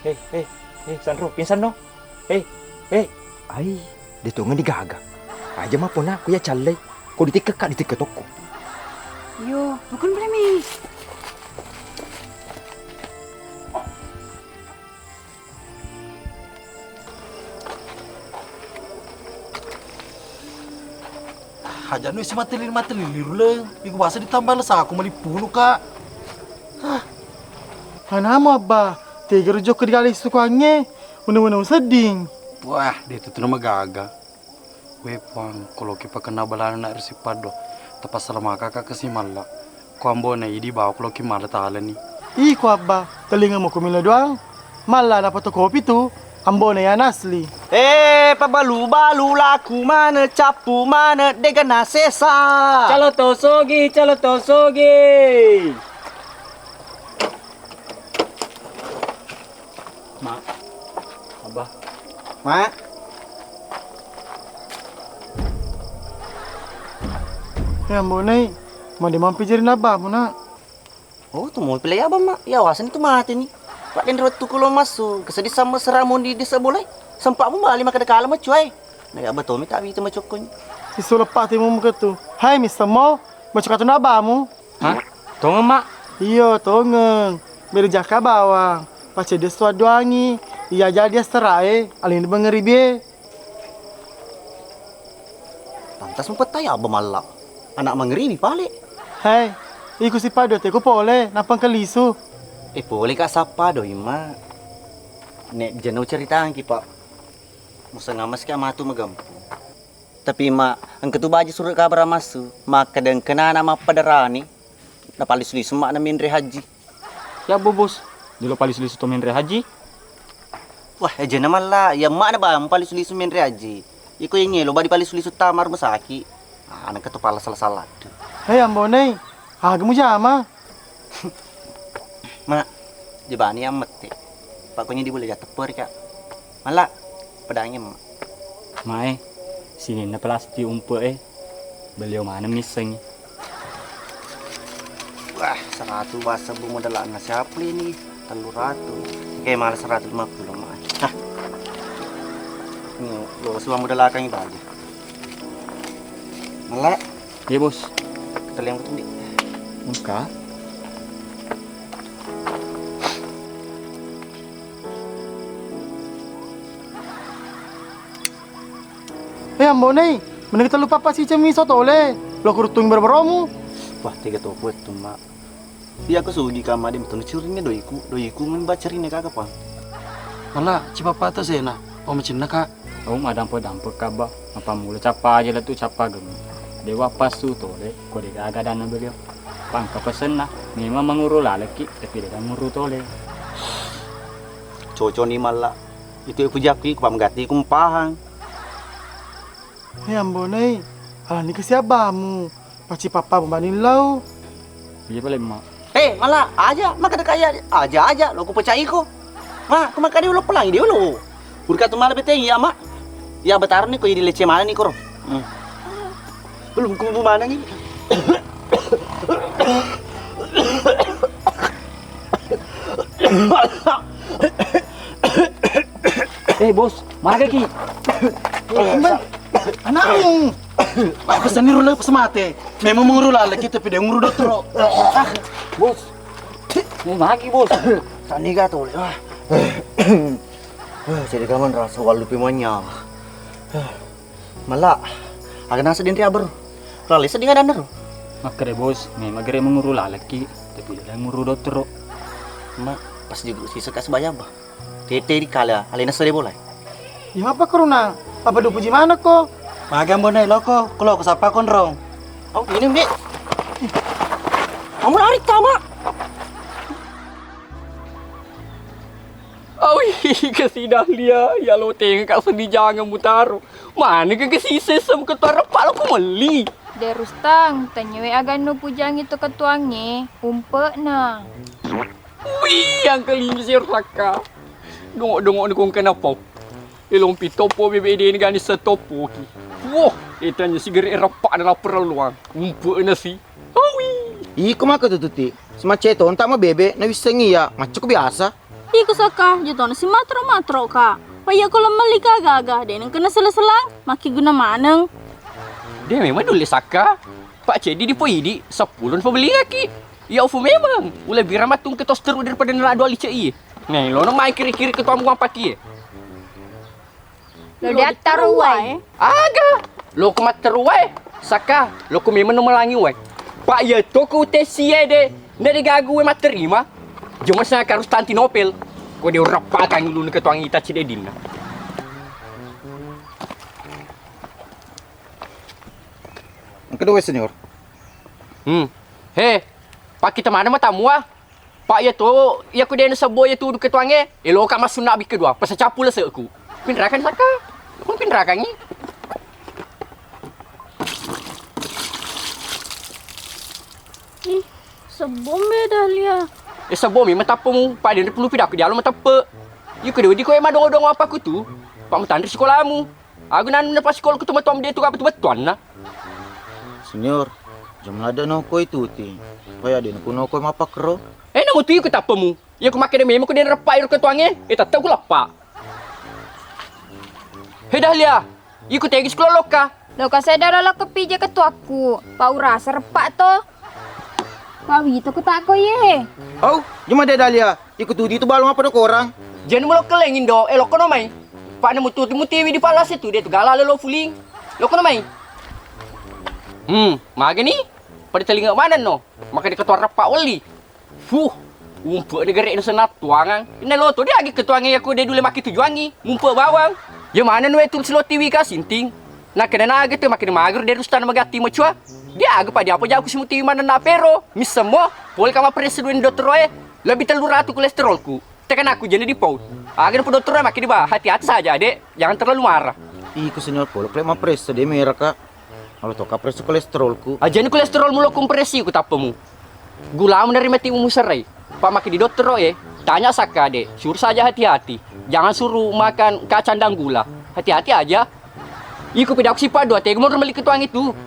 Hei, hei, hei, sanro, pingsan no. Hei, hei. Ai, de tongeng digaga. Aja mapona ku ya callai. Ko ditikke ka ditikke tokko. Yo, bukan boleh mi. Hajanu isi matelli-matelli ruleng. Iku basa ditambah lesaku malippunu ka. Hanamu abba, tega rujukku digali sukuangnge. Una-una usedding. Wah, de tutuna magaga. We Puang, ko loki pakenna balana na risi paddo, tapasala maka ka kasi malla. Ko ambona idi bawa ko loki mala talani. Iko abba, telinga mo kumila doang. Malla na fotokopi tu, ambona yana asli. Eh, pabalu-balu laku mana, cappu mana, dega na sesa. Calo tosogi, calo tosogi. Ma. Abba. Ma. Ya, Mbok Nai, mandi mampi jari nabbamu, Nak. Oh, tu mau pilih abang, Mak. Ya, wasan itu mati nih. Pak Dendro tuh kalau masuk, kesedih sama seramun di desa boleh. Sempat mu balik makan kala macuai. Nah, ya, betul, tak bisa macokon. Isu lepak timu muka tu. Hai, Mister Mo, macok atau nabamu? Hah? Tongeng, Mak? Iyo, tongeng. Beri jaka bawang. Pace dia suat doangi. Iya jadi astarae. Alin mengeribi. Pantas mupettai abba malla. Anak mengeribi pale. Hei, iku si pado teko pole, napang kelisu. Eh, pole ka sappa doi, Mak. Nek jeno ceritangki, Pak. Musengamas ka matu magampu. Tapi, Mak, engka tu baja surat kabar massu, makkeda engkana anak mappadarani, napalisu-lisu mak na menre haji. Ya, Bos, dilo palisu-lisu to menre haji? Wah, ejena malla, ya mak na ba mapalisu-lisu menre haji. Iko yang ngelo ba dipalisu-lisu tama rumah sakit. Ah, anak ketu pala salah-salah. Hei, Ambonei, aga mujama? Mak, jebani yang mette. Pak, konyol di boleh jatuh pori, Kak. Mala, pedangi, Mak. Mae, sininna pelasti umpe e. Beliau mana missengi. Wah, seratu bahasa bu modal anak siapa ini? Tellu ratu. Oke, malah seratu lima puluh, Mak. Hah. Ini lo semua modal akan itu aja. Mala. Iya, Bos. Kita liang betul, Dik. Engka. Eh, Ambonei, mending kita lupa apa si cemi sotole. Lo kurutung berberomu. Wah, tega toku itu, Mak. Iya, aku sugi ka made metuna curinya doiku, doiku membaca rine kaka pa. Mala, cipapa to sena, pamacinna ka. Au madampe-dampe ka ba, apa mula cappa aja letu cappa gemi. Dewa pasu tole, ko de gaga dana beliau. Pangka pesenna, memang menguru laleki, tapi de menguru tole. Cocok ni mala. Itu upujakku, ku pamagatti ku mpahang. He Ambonai, alani kasi abbamu, pacci pappa bumbaning lau. Iya pale, Mak. Eh, mala aja, maka deka iya aja-aja, lo ku pecai ko. Ma, ku maka dia lo pelang dia lo. Burka tu mala beteng iya, Mak. Ya betar ni ko, jadi lecce mana ni koro. Hmm. Belum kubu mana ni. Eh, Bos, magaki. Anakmu. Aku seni rula pas mate. Memang menguru lalaki tapi dia nguru dottoro. Ah, Bos. Eh, magi, Bos. Sani ga tole. Ah. Ah, jadi kaman rasa walu pimanya. Mala, aga naseng denre abbaru. Lale sedding adanna ro. Makkeda, Bos, memang gere menguru lalaki, tapi dia nguru dottoro. Ma, pas juga sisa kas bayar, bah. Tete di kala alena sere bola. Iya apa korona? Apa dupu ji mana ko? Magang bonai loko, ko loko sapa konrong. Au ini, Mbak. Kamu lari tama. Awi, kasidah lia, ya lo tengka sedih jangan mutaro. Mana ke kesisa sem ketua repak lo ku meli. De Rustang, tanyawe agannu pujangi tu ketuangnge, umpe'na. Wih, yang kelima si Raka. Dongok-dongok ni kong kenapa? Elompi topo bebe de ni gani setopo ki. Wah, etanya si gere repak na lapar luang. Umpe'na si. Awi. Iko maka tu tuti. Semacca itu ontak ma bebe, na wisseng iya, macca ku biasa. Iko Saka, jatona si matro-matro ka. Pa iya ko lo melli ka gaga, de nengkena sela-selang, makkeguna maneng. De memang dulle Saka. Pak Cedi di poidi, sepuluh na pabelingaki. Iya ufu memang. Ula bira matung ke tos teru daripada nela dua lice iye. Nih, lo nang mai kiri-kiri ke tuamu apa kie. Lo diattaro wae. Aga, lo ku mattaro wae. Saka, lo ku memang no melangi wae. Pak iya to ku tesi e de. Nda digagu wae matterima. Joma sanga karus tanti nopel. Ko de urappakan ulunu ketuang ita cededinna. Yang kedua, Senior. Hmm. He, pakkita mana matamu ah? Pak iya to, iya ku dena sebbo iya tudu ketuangnge, eloka massunna abik kedua, pasa cappu leseku. Pinrakan Saka, pun pinrakangi. Ih, sebbo me Dahlia. Eh, sebbo me matappemu, Pak, dena perlu pidaku dialo mateppe. Iya ku de wedi ko ema dongo-dongo apa ku tu, Pak, matanri sekolamu. Aga nanu napasikolo ku tomatoam de tu ga betu-betuanna. Senior, jam lada nokoi tuti. Paya de naku nokoi mapakro. Eh, namu tu iku tappemu. Iya ku makkeda memang ku de nareppai ro ketuangnge. Eh, tette ku leppa. He Dahlia, iku tegi sekolah lokka. Lokka sedda lolokka pija ketuakku. Pa urasa reppa to. Pawita ku tako ye. Au, jema de Dahlia, iku tudi tu balong apa do korang? Jani mulo keleng indo, eh, lokko no mai. Pak nemu tuti mutiwi di palase tu de tu gala lelo fuling. Lokko no mai. Hmm, magani? Pada telinga mana no? Maka di ketua repa oli. Fuh, umpe negara Indonesia natuangan. Ini lo tu dia agi ketuangi aku de dule maki tujuangi. Mumpe bawang. Ya mana no itu silo tiwi ka sinting. Nakkeda naga tu makkeda mager de Rustan magatti macua. Dia aga pa dia apa jaku simuti manenna pero. Misseng mo, pole ka mapresse dua dottoroe. Lebih tellu ratu kolesterolku. Tekan aku jadi di paut. Aga na dottoroe makkeda ba, hati-hati saja, Dek. Jangan terlalu marah. Iko senior pole pole mapresse de merah ka. Kalau to kapresse kolesterolku. Ajani kolesterolmu lo kompresi ku tappemu. Gulamu nerima timu muserai. Pa makkeda dottoroe, tanya sakka, Dek. Suruh saja hati-hati. Jangan suruh makan kacang dan gula. Hati-hati aja. Iko pidaku sipa dua tega monro meli ketuang itu.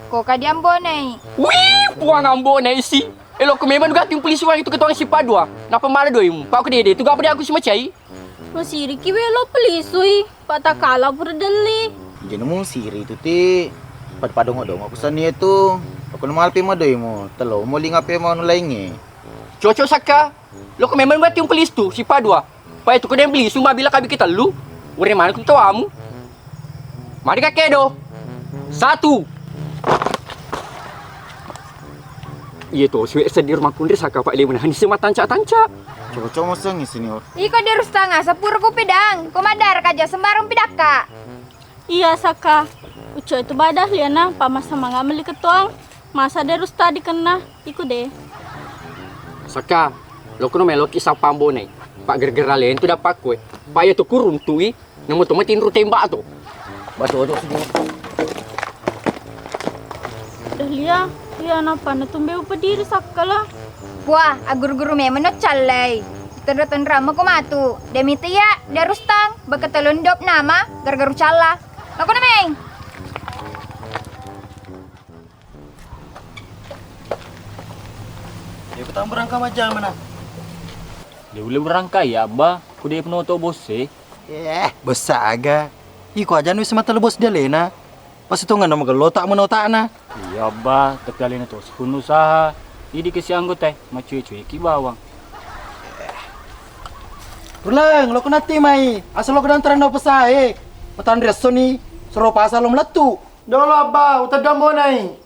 Ko kadi Ambonai. Wih, puang Ambonai si. Elokku memang duga tim polisi wang itu ketuang sipa dua. Napa mala doimu? Pak aku dede tu gapa aku si macai. Masiriki welo pelisui. Pak takala pura delli. Jena mu siri itu ti. Pada padongo-dongo aku sani itu. Aku nu malpi madoimu. Telo mo linga pe mau nu laingi. Cocok sakka. Lo ko memang berarti umpelistu si padua. Pai tu ko dem beli sumba bila kabi kita lu. Ure mana ku tawamu. Mari ka kedo. Satu. Iya to, suwe sedir makkunri saka pak lemuna hani sema tanca-tanca. Cocok moseng senior. Iko di rustanga sepur ku pidang. Ko madar kaja sembarang pidakka. Iya, Saka. Ucok itu badah liana, pamasa manga meli ketuang. Masa de rus tadi kena, iku de. Saka, lo kono meloki sapang bonai. Pak gerger alen tu dapat kue. Pak ya tu kurung tu i. Namo tu mati tinru tembak tu. Batu tu sini. Dahlia, iya napa na tumbe upediri sakkala? Wah, aguru-guru memang no callai. Tenra-tenra mako matu. Demi tia, darustang, baka telondop nama, gara-garu calla. Mako na meng. Iya, ku tau berangka majjama na. De ulle berangka iya, Abba. Ku de penoto bosse. Eh, bossa aga. Iko aja nu wis matelo bos di alena. Pas itu ngana magello tak menotakna. Iya, Abba, tapi alena to sepuluh usaha. Idi ke si anggota, macue-cueki bawang. Ruleng, lo kenati mai. Asal lo kedang terang pesae. Petan resto ni. Sero pasal lo melettu. Dolo, Abba, uteddang bonai.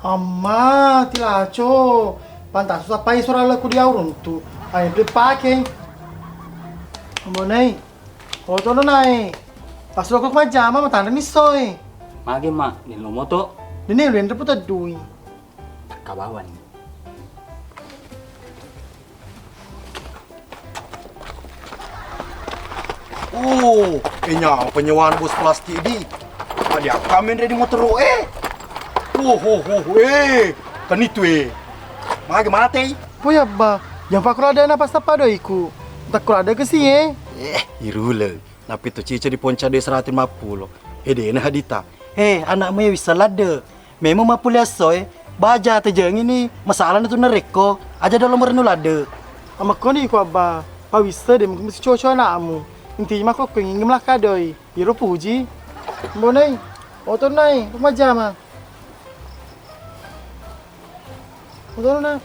Amma, tilaco. Pantas susah pai suara laku dia uruntu. Ayo, pake. Bonai. Oto lo nai. Pas lo kok majama, matanda ni soe. Mage, Mak, ni lo moto. Dene, lu yang tepu teddui. Kabawan. Oh, eh, nyawa penyewaan bos plastik di. Ada apa main ready motor, eh? Oh, oh, oh, eh. Kan itu, eh. Mage matei. Poi, Abba, jampa kula ada na pas apa doiku. Tak kula ada ke si, eh. Eh, irule. Nappi to cica di ponca de seratus lima puluh. Eh, dena hadita. Eh, anak me wissa ladde. Memang mappuliasso e, baja tejengi ni, masalah na tu narekko, aja dalam merenung ladde. Amakkoni ko, Abba, pawissa de mesti coco anakmu. Inti mako ko ingin melakka doi. Iro puji. Mbonai, otor nai, rumah jama. Otor na.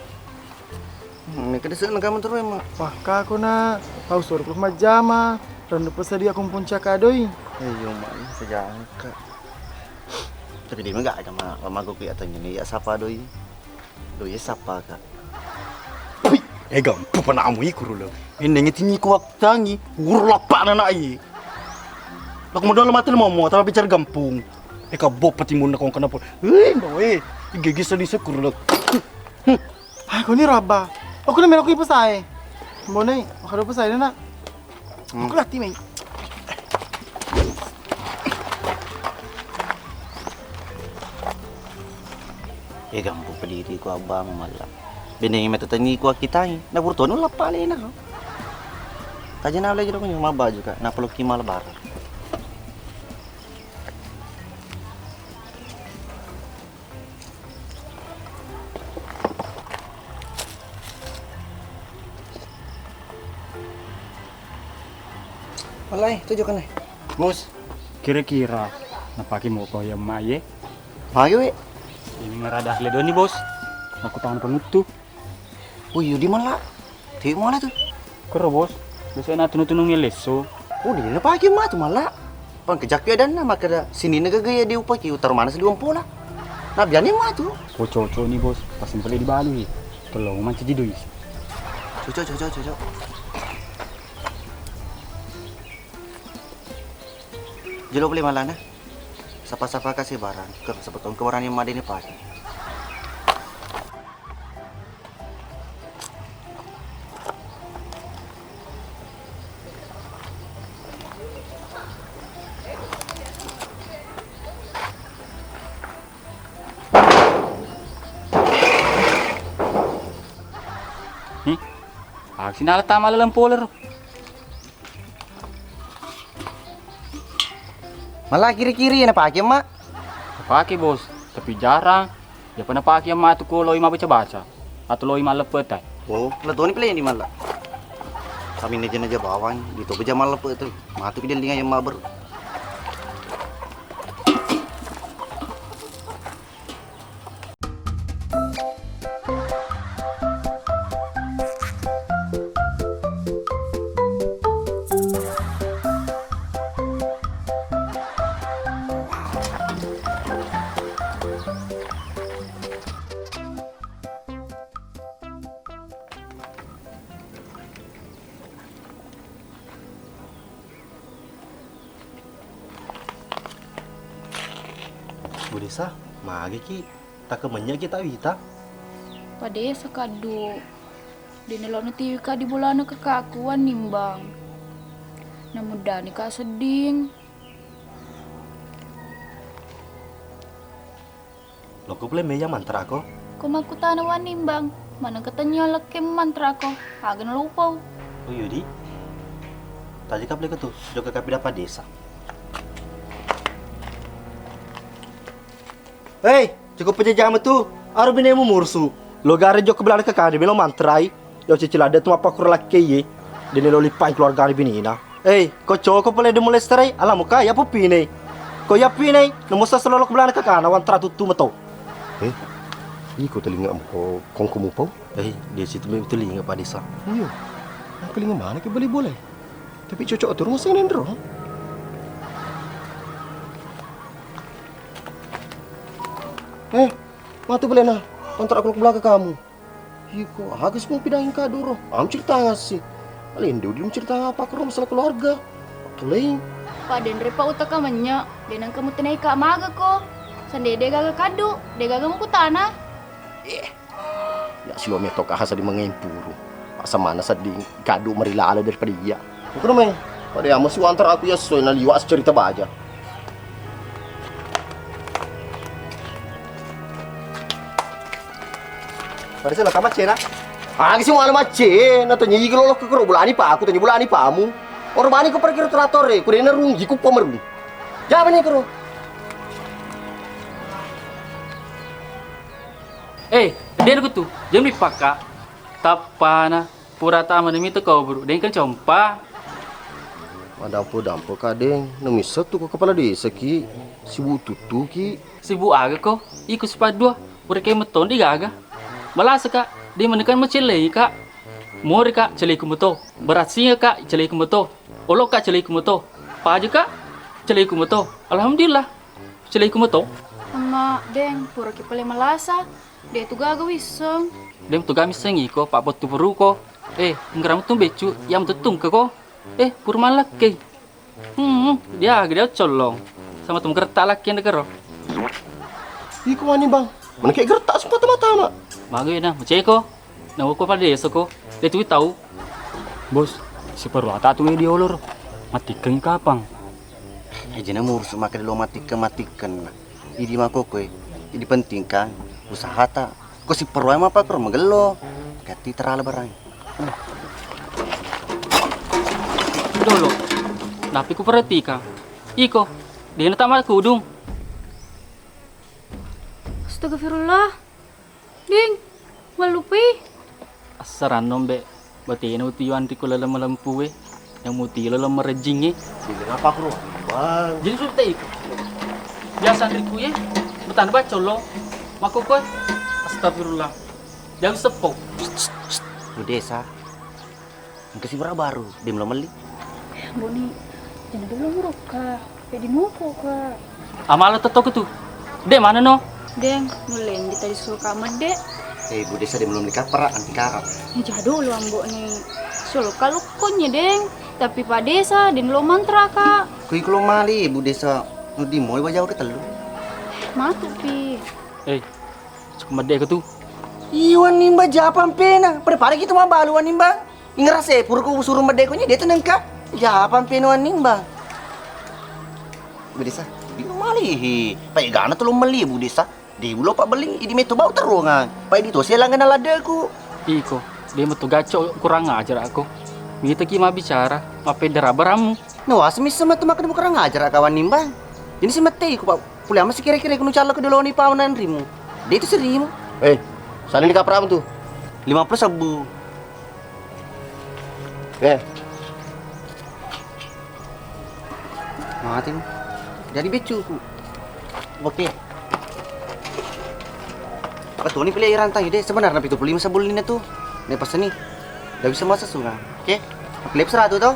Hmm, meka desa na kamu terus, Mak. Wah, kako na, tau suruh rumah jama. Rendu pesadia kumpun cakadoi. Iyo, Mak, ini sejangka. Tapi dia mah gak ada, Mak. Mama gue kelihatan gini, ya sapa doi? Doi ya sapa, Kak? Pui, eh, gampang panamu iku rula. Ini ngetinyi kuak tangi, uru lapak na nak i. Lako modal mati mau mau, tapi bicara gampung. Eh, kabop patimun na kong kenapa? Eh, no, eh, gigi sedih syukur lo. Hmm. Ah, kau ni raba. Aku ni melok ibu saya. Mbonai, makaro pesae na. Hmm. Aku lati, Meng. Eh, gampang pediri ku abang malah. Benengi matu tangi ku akitai. Na burtonu lappa lena. Taja na lagi dong mabaju ka. Na peloki malah barang. Malai, tuju kene. Bos, kira-kira napake moko ya mak ye? Pake we. Ini ngerada le doni, Bos. Aku tangan pengutu. Oh, iya, di mana? Tiwi mana tu? Kero, Bos. Biasa na tunu-tunu ngeleso. Oh, di mana pagi mah tu malah? Pang kejakku ya dan nama keda sini nega gaya di upaki utar mana seliwang pola. Nah, biani mah tu. Kocok-cocok ni, Bos. Pas sempele dibalu ye. Tolong manci di doi. Cocok, cocok, cocok. Jelo beli malana. Sapa-sapa kasih barang. Ke sebetulnya kebarang yang madeni pagi. Hmm? Aksi nala tama laleng poler. Malah kiri-kiri na pake, Mak. Pake, Bos, tapi jarang. Ya pernah pake matu ko loi mabaca-baca atau loi malleppe tai. Oh, letoni pele di malla. Kami neja-neja bawang, di to beja malleppe tu. Matu ki delinga yang maber. Desa, mageki, takkemennyaki tawita. Padesa kaddu. Dena lo natiwika di bolana kakaku Wanimbang. Namuddani ka sedding. Loko pole meja mantra ko. Ko makkutana Wanimbang, maneng ketenyo lekke mantra ko, aga nalupau. Oh yudi. Tadi ka pole ko tu, jokka kapi dapa desa. Hei, cukup pejajama tu. Aro binemu mursu. Lo gare jokka belana ke kade melo mantrai. Yo cicil ada tu mappakkuro lakkeie. Dene lo lippai keluargana binina. Hei, ko coko pole de mulai serai, ala muka ya pupinei. Ko ya pinei, nemu seselo lo belana ke kana wan teratu tu meto. Eh, iko telinga ko kongko mupau? Eh, dia situ memang telinga Pak Desa. Iyo. Nang telinga mana ke beli boleh? Tapi cocok turun sing nendro. Eh, matu belena. Kontrak aku belakang kamu. Iko, aga sih mau pindahin kado ro? Am cerita ngasih. Alende udah cerita apa ke masalah keluarga. Tuleng. Padenre pa uta kamanya, denang kamu tenai ka maga ko. Sandede gaga kadu, de gaga mukutana. Eh, ya silo meto kaha sadi mengempuru. Paksa mana sadi kadu merilala daripada iya. Bukan mai. Pada amo si wantar aku ya soy na liwat cerita baja. Pada sih lo kamar cena. Ah, kisi malu macce, na tanya iki lo ke kero bulani pa aku, tanya bulani pamu. Orang bani ko pergi terator e, ku dena rung jiku pomerung. Jaman ni kero. Eh, dena ku tu, jam ni pakka. Tappana, pura tama ni mita kau buru, deng kan compa. Madampo-dampo ka deng, na missa tu ko kepala desa ki, sibuk tuttu ki. Sibuk aga ko, iko sipaddua, pura ke metton di gaga. Malasa ka, di menekan macellei ka. Mori ka, celeku meto. Berasing ka, celeku meto. Olok ka, celeku meto. Paju ka, celeku meto. Alhamdulillah, celeku meto. Amma, deng, pura ki pale malasa. De tu gaga wisseng. Dem tu gaga misseng iko, pak bottu peruko. Eh, ngeram tu beccu, yang tu tungke ko. Eh, pura malakki. Hmm, dia gede collong. Sama tu gertak laki yang degero. Iko wani bang, mana kayak gertak sempat mata mak. Bagus dah, maceko. Nah, uko pada desa ko. De tu tau. Bos, si perlu ata tu di olor. Matikkeng kapang. Eh, jena mursu maka lo matikkeng, matikkeng. Idi makkokkoe, idi penting kan usahata. Ko sipperwae mappakkoro magello, gatti terala barang. Dolo, nappi kuperhatikang. Iko, dena tama kudung. Astagfirullah. Ding, mallupai. Assaranno, Mbe. Batena utiwanri ku laleng malempue, yang mutilo laleng marejjingnge. Jadi apa aku, Bang? Jadi suruh teh iko. Biasa anriku ye, bertanda baca lo. Mako koe. Astagfirullah. Jangan seppo. Bu Desa. Engka sibara baru, dia belum meli. Boni, jangan dulu murukka. Jadi muko ka. Amala tetto tu. De mana no? Deng, nulle ndi tadi suka medde. Eh, Bu Desa, dia belum dikapara anti karap. Jadu lo ambo ni. Solo kalukkonye deng. Tapi Pak Desa, den lo mantra ka. Kui kulo mali, Bu Desa. Nudi moi bajau ke telu. Matu pi. Eh, cukup medde ke tu. Iwan nimba japan pena. Pada-pada kita mau baluan nimba. Ingerase pura ku suruh medde ko nye, de tu nengka. Japan penoan nimbang. Bu Desa, di malihi. Pai gana tu lo meli Bu Desa. De ulo pa beli, idi meto bau terungan. Pai di to sia langgan laddeku. Iko, de metu gaco kurang ajar aku. Mita ki mabbicara, mappedda rabarammu. No, asmi sama tu makan kurang ajar kawan nimbang. Ini si mete iku, Pak. Pule ama si kira-kira ku nucalla ku doloni pauna anrimu. De itu serimu. Eh, sana ni kapra tu. Lima puluh sebbu. Eh. Mati. Jadi beccuku. Oke. Betul ni pilih rantang ide sebenarnya pitu puluh lima sebulan ini tu. Nih pesen nih. Udah bisa masa sungai. Oke. Pilih seratus tuh.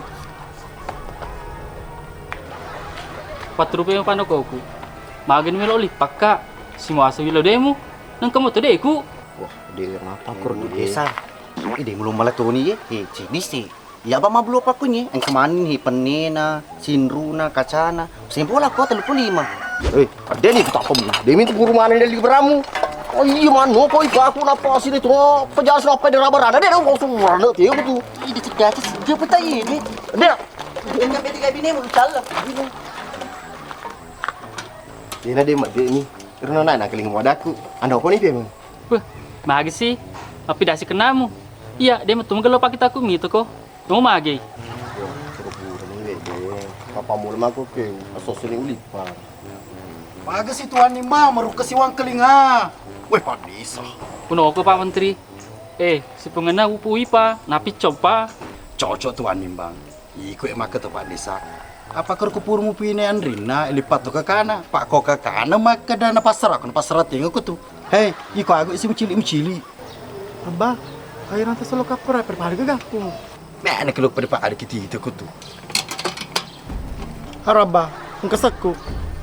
Patrupe mapanokoku. Magani melo lipakka. Simuasa wilo demu. Nengka moto deku. Wah, de mapakkur Bu Desa. Ide mulung malatoni ye. Eh, cini sih. Iya ba mablo pakkunye. Engka mani hi pennena, sinruna, kacana. Sempola ko telu puluh lima. Eh, deni ku tappa mu. Demi tu guru mana dari beramu. Oh iya, mano koi paku napa sini tu? Pejalan apa dari barana? Dia dong kosong mana dia tu. Ih, dia cerdas, dia petai ini. Dia. Dia kan bete kayak bini, mau salah. Dena de madde ni. Karena naik nak keling wadaku. Anda apa ni dia? Beh, magi sih? Tapi dasi kenamu. Iya, dia metu menggelok pakai taku mi toko. Mau magi? Wah, pura-pura ni, Dek. Papa mula mako ke, asoso ni ulipa. Magi si Tuan ni ma, meruka si wang kelinga. Weh, Pak Desa. Kunoko, Pak Menteri. Eh, si pengenna upu ipa, napi coba? Cocok, Tuan Nimbang. Iko e makkeda to Pak Desa. Apa kero kupuru mupine anrinna, lipat to kakana. Pak ko kakana makkeda na passara, ko na passara tengo ko tu. Hei, iko aku isi mucili-mucili. Abba, ayo nanti solo kapura, perpadu ke gaku. Nah, nak kelo pada Pak ada kita itu ko tu. Haro, Abba, engka sekku.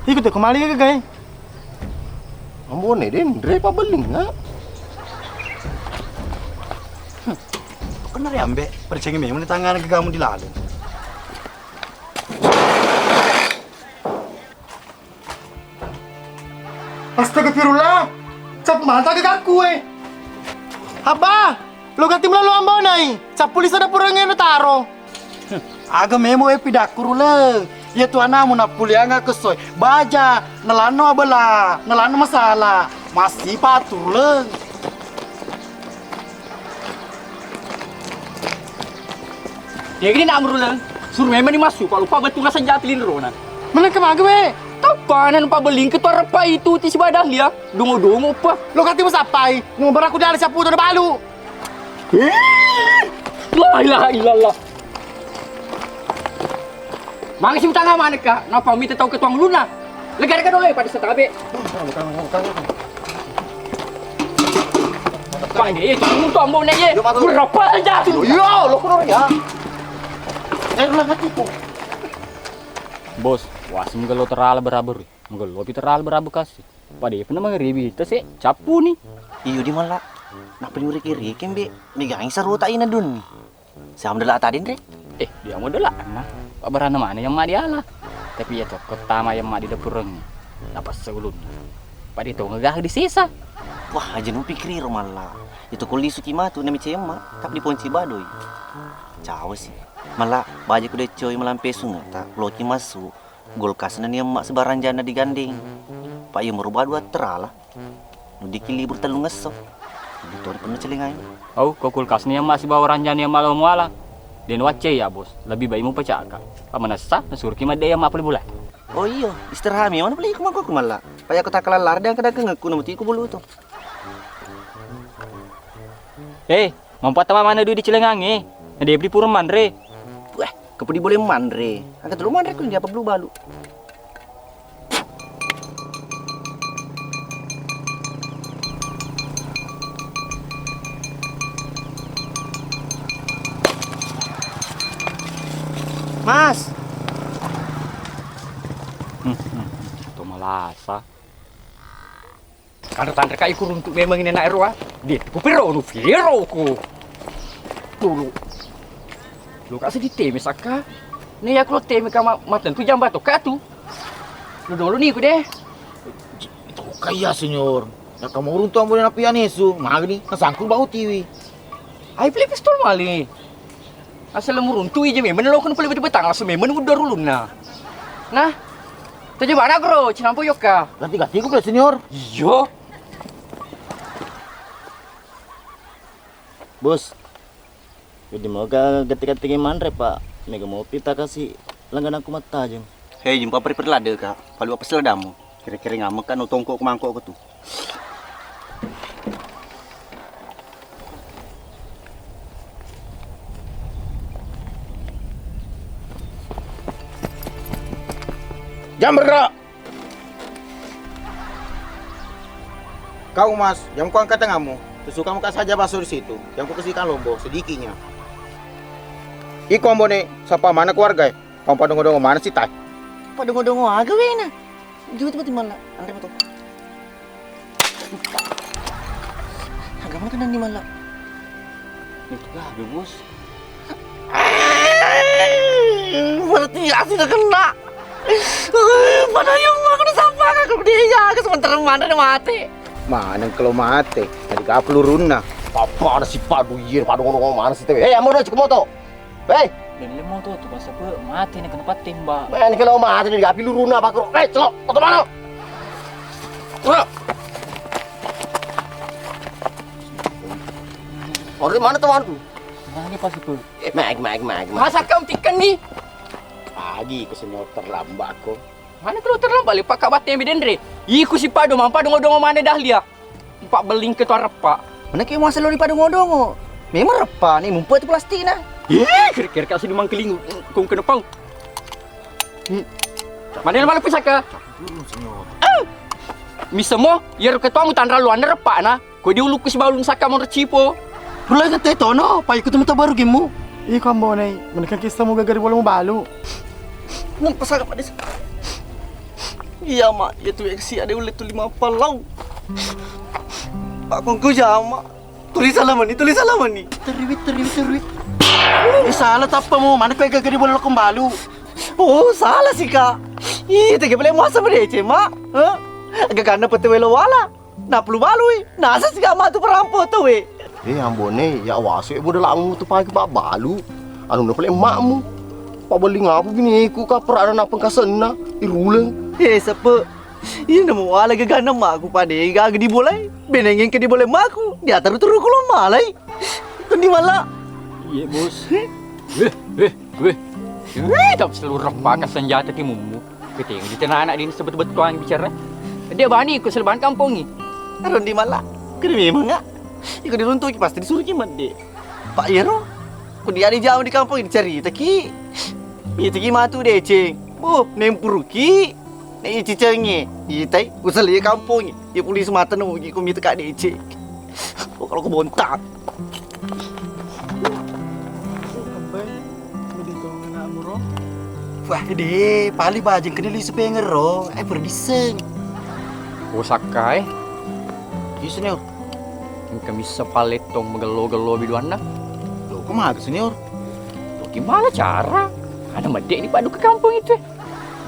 Iko te ko mali ke gai. Ambone, den, re pabelling, ha? Kena riambe, percaya memang ni tangan gagamu di laleng. Astagfirullah, cap mata gagaku, eh. Abba, lo gati melalu ambonai, cap polisi ada purangnya taro. Aga memo e pidakku ruleng. Iya tu anamu nappulianga kessoe. Baja, nalanno abela, nalanno masalah. Masipatu ruleng. Ya gini nak ruleng. Suruh memang ni masuk, kalau lupa betul rasa jati linrona. Mana kemaga we? Tappa nan pa beling ke tu arep itu ti si badang dia. Dongo-dongo pa. Lo kati musappai. Ngobaraku dia ada siapa tu ada balu. La ilaha illallah. Magi si utang manekka, napa mita tau ketuang luna? Lega-lega dole pada setabe. Pak, ye, ye, cuma untuk ambo ne, ye. Berapa aja tu? Iya, lo kuno ya. Eh, lo mati ko. Bos, wasim gelo terala berabur. Gelo pi terala berabur kasih. Pada pernah mengeribi, tese cappu ni. Iyo di mala. Napa ni uriki-riki mbe? Megangi sarota ina dun. Siapa dela tadi, Ndre? Eh, dia mau dela, nah. Pak berana mana yang mak diala? Tapi ya toko tama yang mak di dapureng. Napa sebelum? Pada itu ngegah di sisa. Wah, aja nu pikir ro mala. Itu kuli suki matu nami cema, tapi di ponci badoi. Cawa sih. Mala, baja ku decoi malampe sunge ta, loki masu. Kulkasna ni emma sebarang jana digandeng. Pak iya merubah dua terala. Nudiki libur tellung esso. Butuh penuh celengai. Au, ko kulkas ni emma sibawa ranjang ni emma lo muala. Den wacce ya, Bos. Lebih baik mu pecahka. Pamanessa, nasuruki madde emma pole bola. Oh iya, istirahat mi mana pole ku mangko ku mala. Pak iya ku takkalallar dan kadang kengekku nomor tiku bulu tu. Eh, Mampattama maneng dui di cilengangnge, na de'pi pura manre. Wah, kepudi boleh manre. Angka telu manre ku dia apa belum balu. Mas. Hmm, hmm, hmm. To malasa. Kanre-tanre ka iku runtu memang ini anak ero, ah. Di, ku piro, nu piro ku. Dulu. Lo ka sedih teme saka. Ni aku lo teme ka ma-, matentu jamba to ka tu. Lo dulu ni ku deh. Itu kaya, Senior. Ya kamu runtu ambo na pia nesu, magni, nasangkul bau tiwi. Ai pile pistol mali. Asal muruntu ije memang lo kan pale betang asal memang udah rulunna. Nah. Tadi mana gro, cinampo yoka. Ganti-ganti ku pale, Senior. Iyo. Bos. Jadi moga gati-gati manre, Pak. Mega mopi takasi langgananku mattajeng. Hei, jumpa peri-peri lade, Kak. Palu apa seladamu? Kira-kira ngamuk kan utongko ku mangkok ku tu. Jam bergerak. Kau Mas, jam ku angkat tanganmu. Sesukamu kau saja bakso di situ. Jam ku kasihkan lombo sedikitnya. Iko ambo ne, sapa mana keluarga? Kau padongo-dongo mana sih tai? Padongo-dongo aga wena. Jauh tiba-tiba lah. Anre betul. Agama kena di mana? Itu gabe, Bos. Berarti ya sudah kena. Pada yang mana sampai? Aku dia, aku sementara mana dia mati. Mana kalau mati? Tadi kapal lurunna. Apa ada si Padu, iya, Padu ngono mana sih, teh? Eh, ambo, cek moto. Hei. Belle moto tu, pas apa mati nih kena pattembak. Mana kalau mati nih, kapal lurunna, Pak. Eh, celok, moto mana? Udah. Oke, mana temanku? Mana pas itu? Eh, Mak, Mak, Mak, Mak. Masa kau tiken nih? Pagi ke senior terlambat kok. Mana kalau terlambat, lepak kak batte yang bidendre. Iku si Padu, mampa dongo-dongo mana dah lia. Empat beling ke tuan repak. Mana kayak masa lo di Padu ngodongo? Memang repak nih, mumpet itu plastiknya. Ih, kira-kira kasih dumang kelingu, kau kena pau. Hmm. Mana yang malu pusaka? Dulu, senior. Misemo, ya ketua mu tanra luar repak nah. Ko diulukku sibalu nasaka monro cipo. Rulai kete tono, pa ikut temen baru gemu. Iko ambo nei, menekan kista mu gagari bola mu balu. Nampa saka pada. Iya, Mak, iya tu eksi ada ulle tu lima palau. Pak kongko jama. Tulis alaman ni, tulis alaman ni. Teriwit, teriwit, teriwit. Eh, salah tappa mu, mana ko gagari bola lokong balu. Oh, salah sih, Kak. Iya, tega boleh muasa berdece, Mak. Hah? Gagana pete welo wala. Naplu balui, nasa siga matu perampo tauwe. Eh, ambone, ya wasu e bodo lamu tu pagi babbalu. Anu na pale emakmu. Pabelling apa biniku ka perada na pengkasenna, iruleng. Eh, sepe. Iya nemu wala gagana maku pade gaga di bolai. Benengen ke di bolai maku, dia teru-teru kulo malai. Tendi mala. Iya, Bos. Weh, weh, weh. Weh, dap seluruh pakai senjata timummu. Keting di tengah anak dini sebet-bet tuang bicara. Dia bani ikut seleban kampongi. Aron di mala. Kena memang nggak? Ikut diruntuki pasti disuruh ki mende. Pak Iro, ku dia di jauh di kampung dicari teki. Itu ki matu deceng. Oh, nempuruki. Nek cicengi, itai, usah lihat kampung. Dia polisi mata nunggu ku mita kak deceng. Oh, kalau ku bontak. Ampai, mending kau ngena muro. Wah, de, pali bajeng kena lisu pengero, eh, pura diseng. Oh, sakkai. Iya, senior. Engka missa palettong magello-gello biduanna. Lo, kok matu, senior? Lo, gimana cara? Ada medek ini padu ke kampung itu.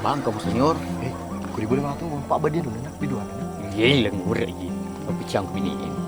Bangka, senior. Eh, kau boleh matu, Pak Badian dulu, nak, biduanna. Iya, iya, ngurek, iya. Tapi cang bini ini.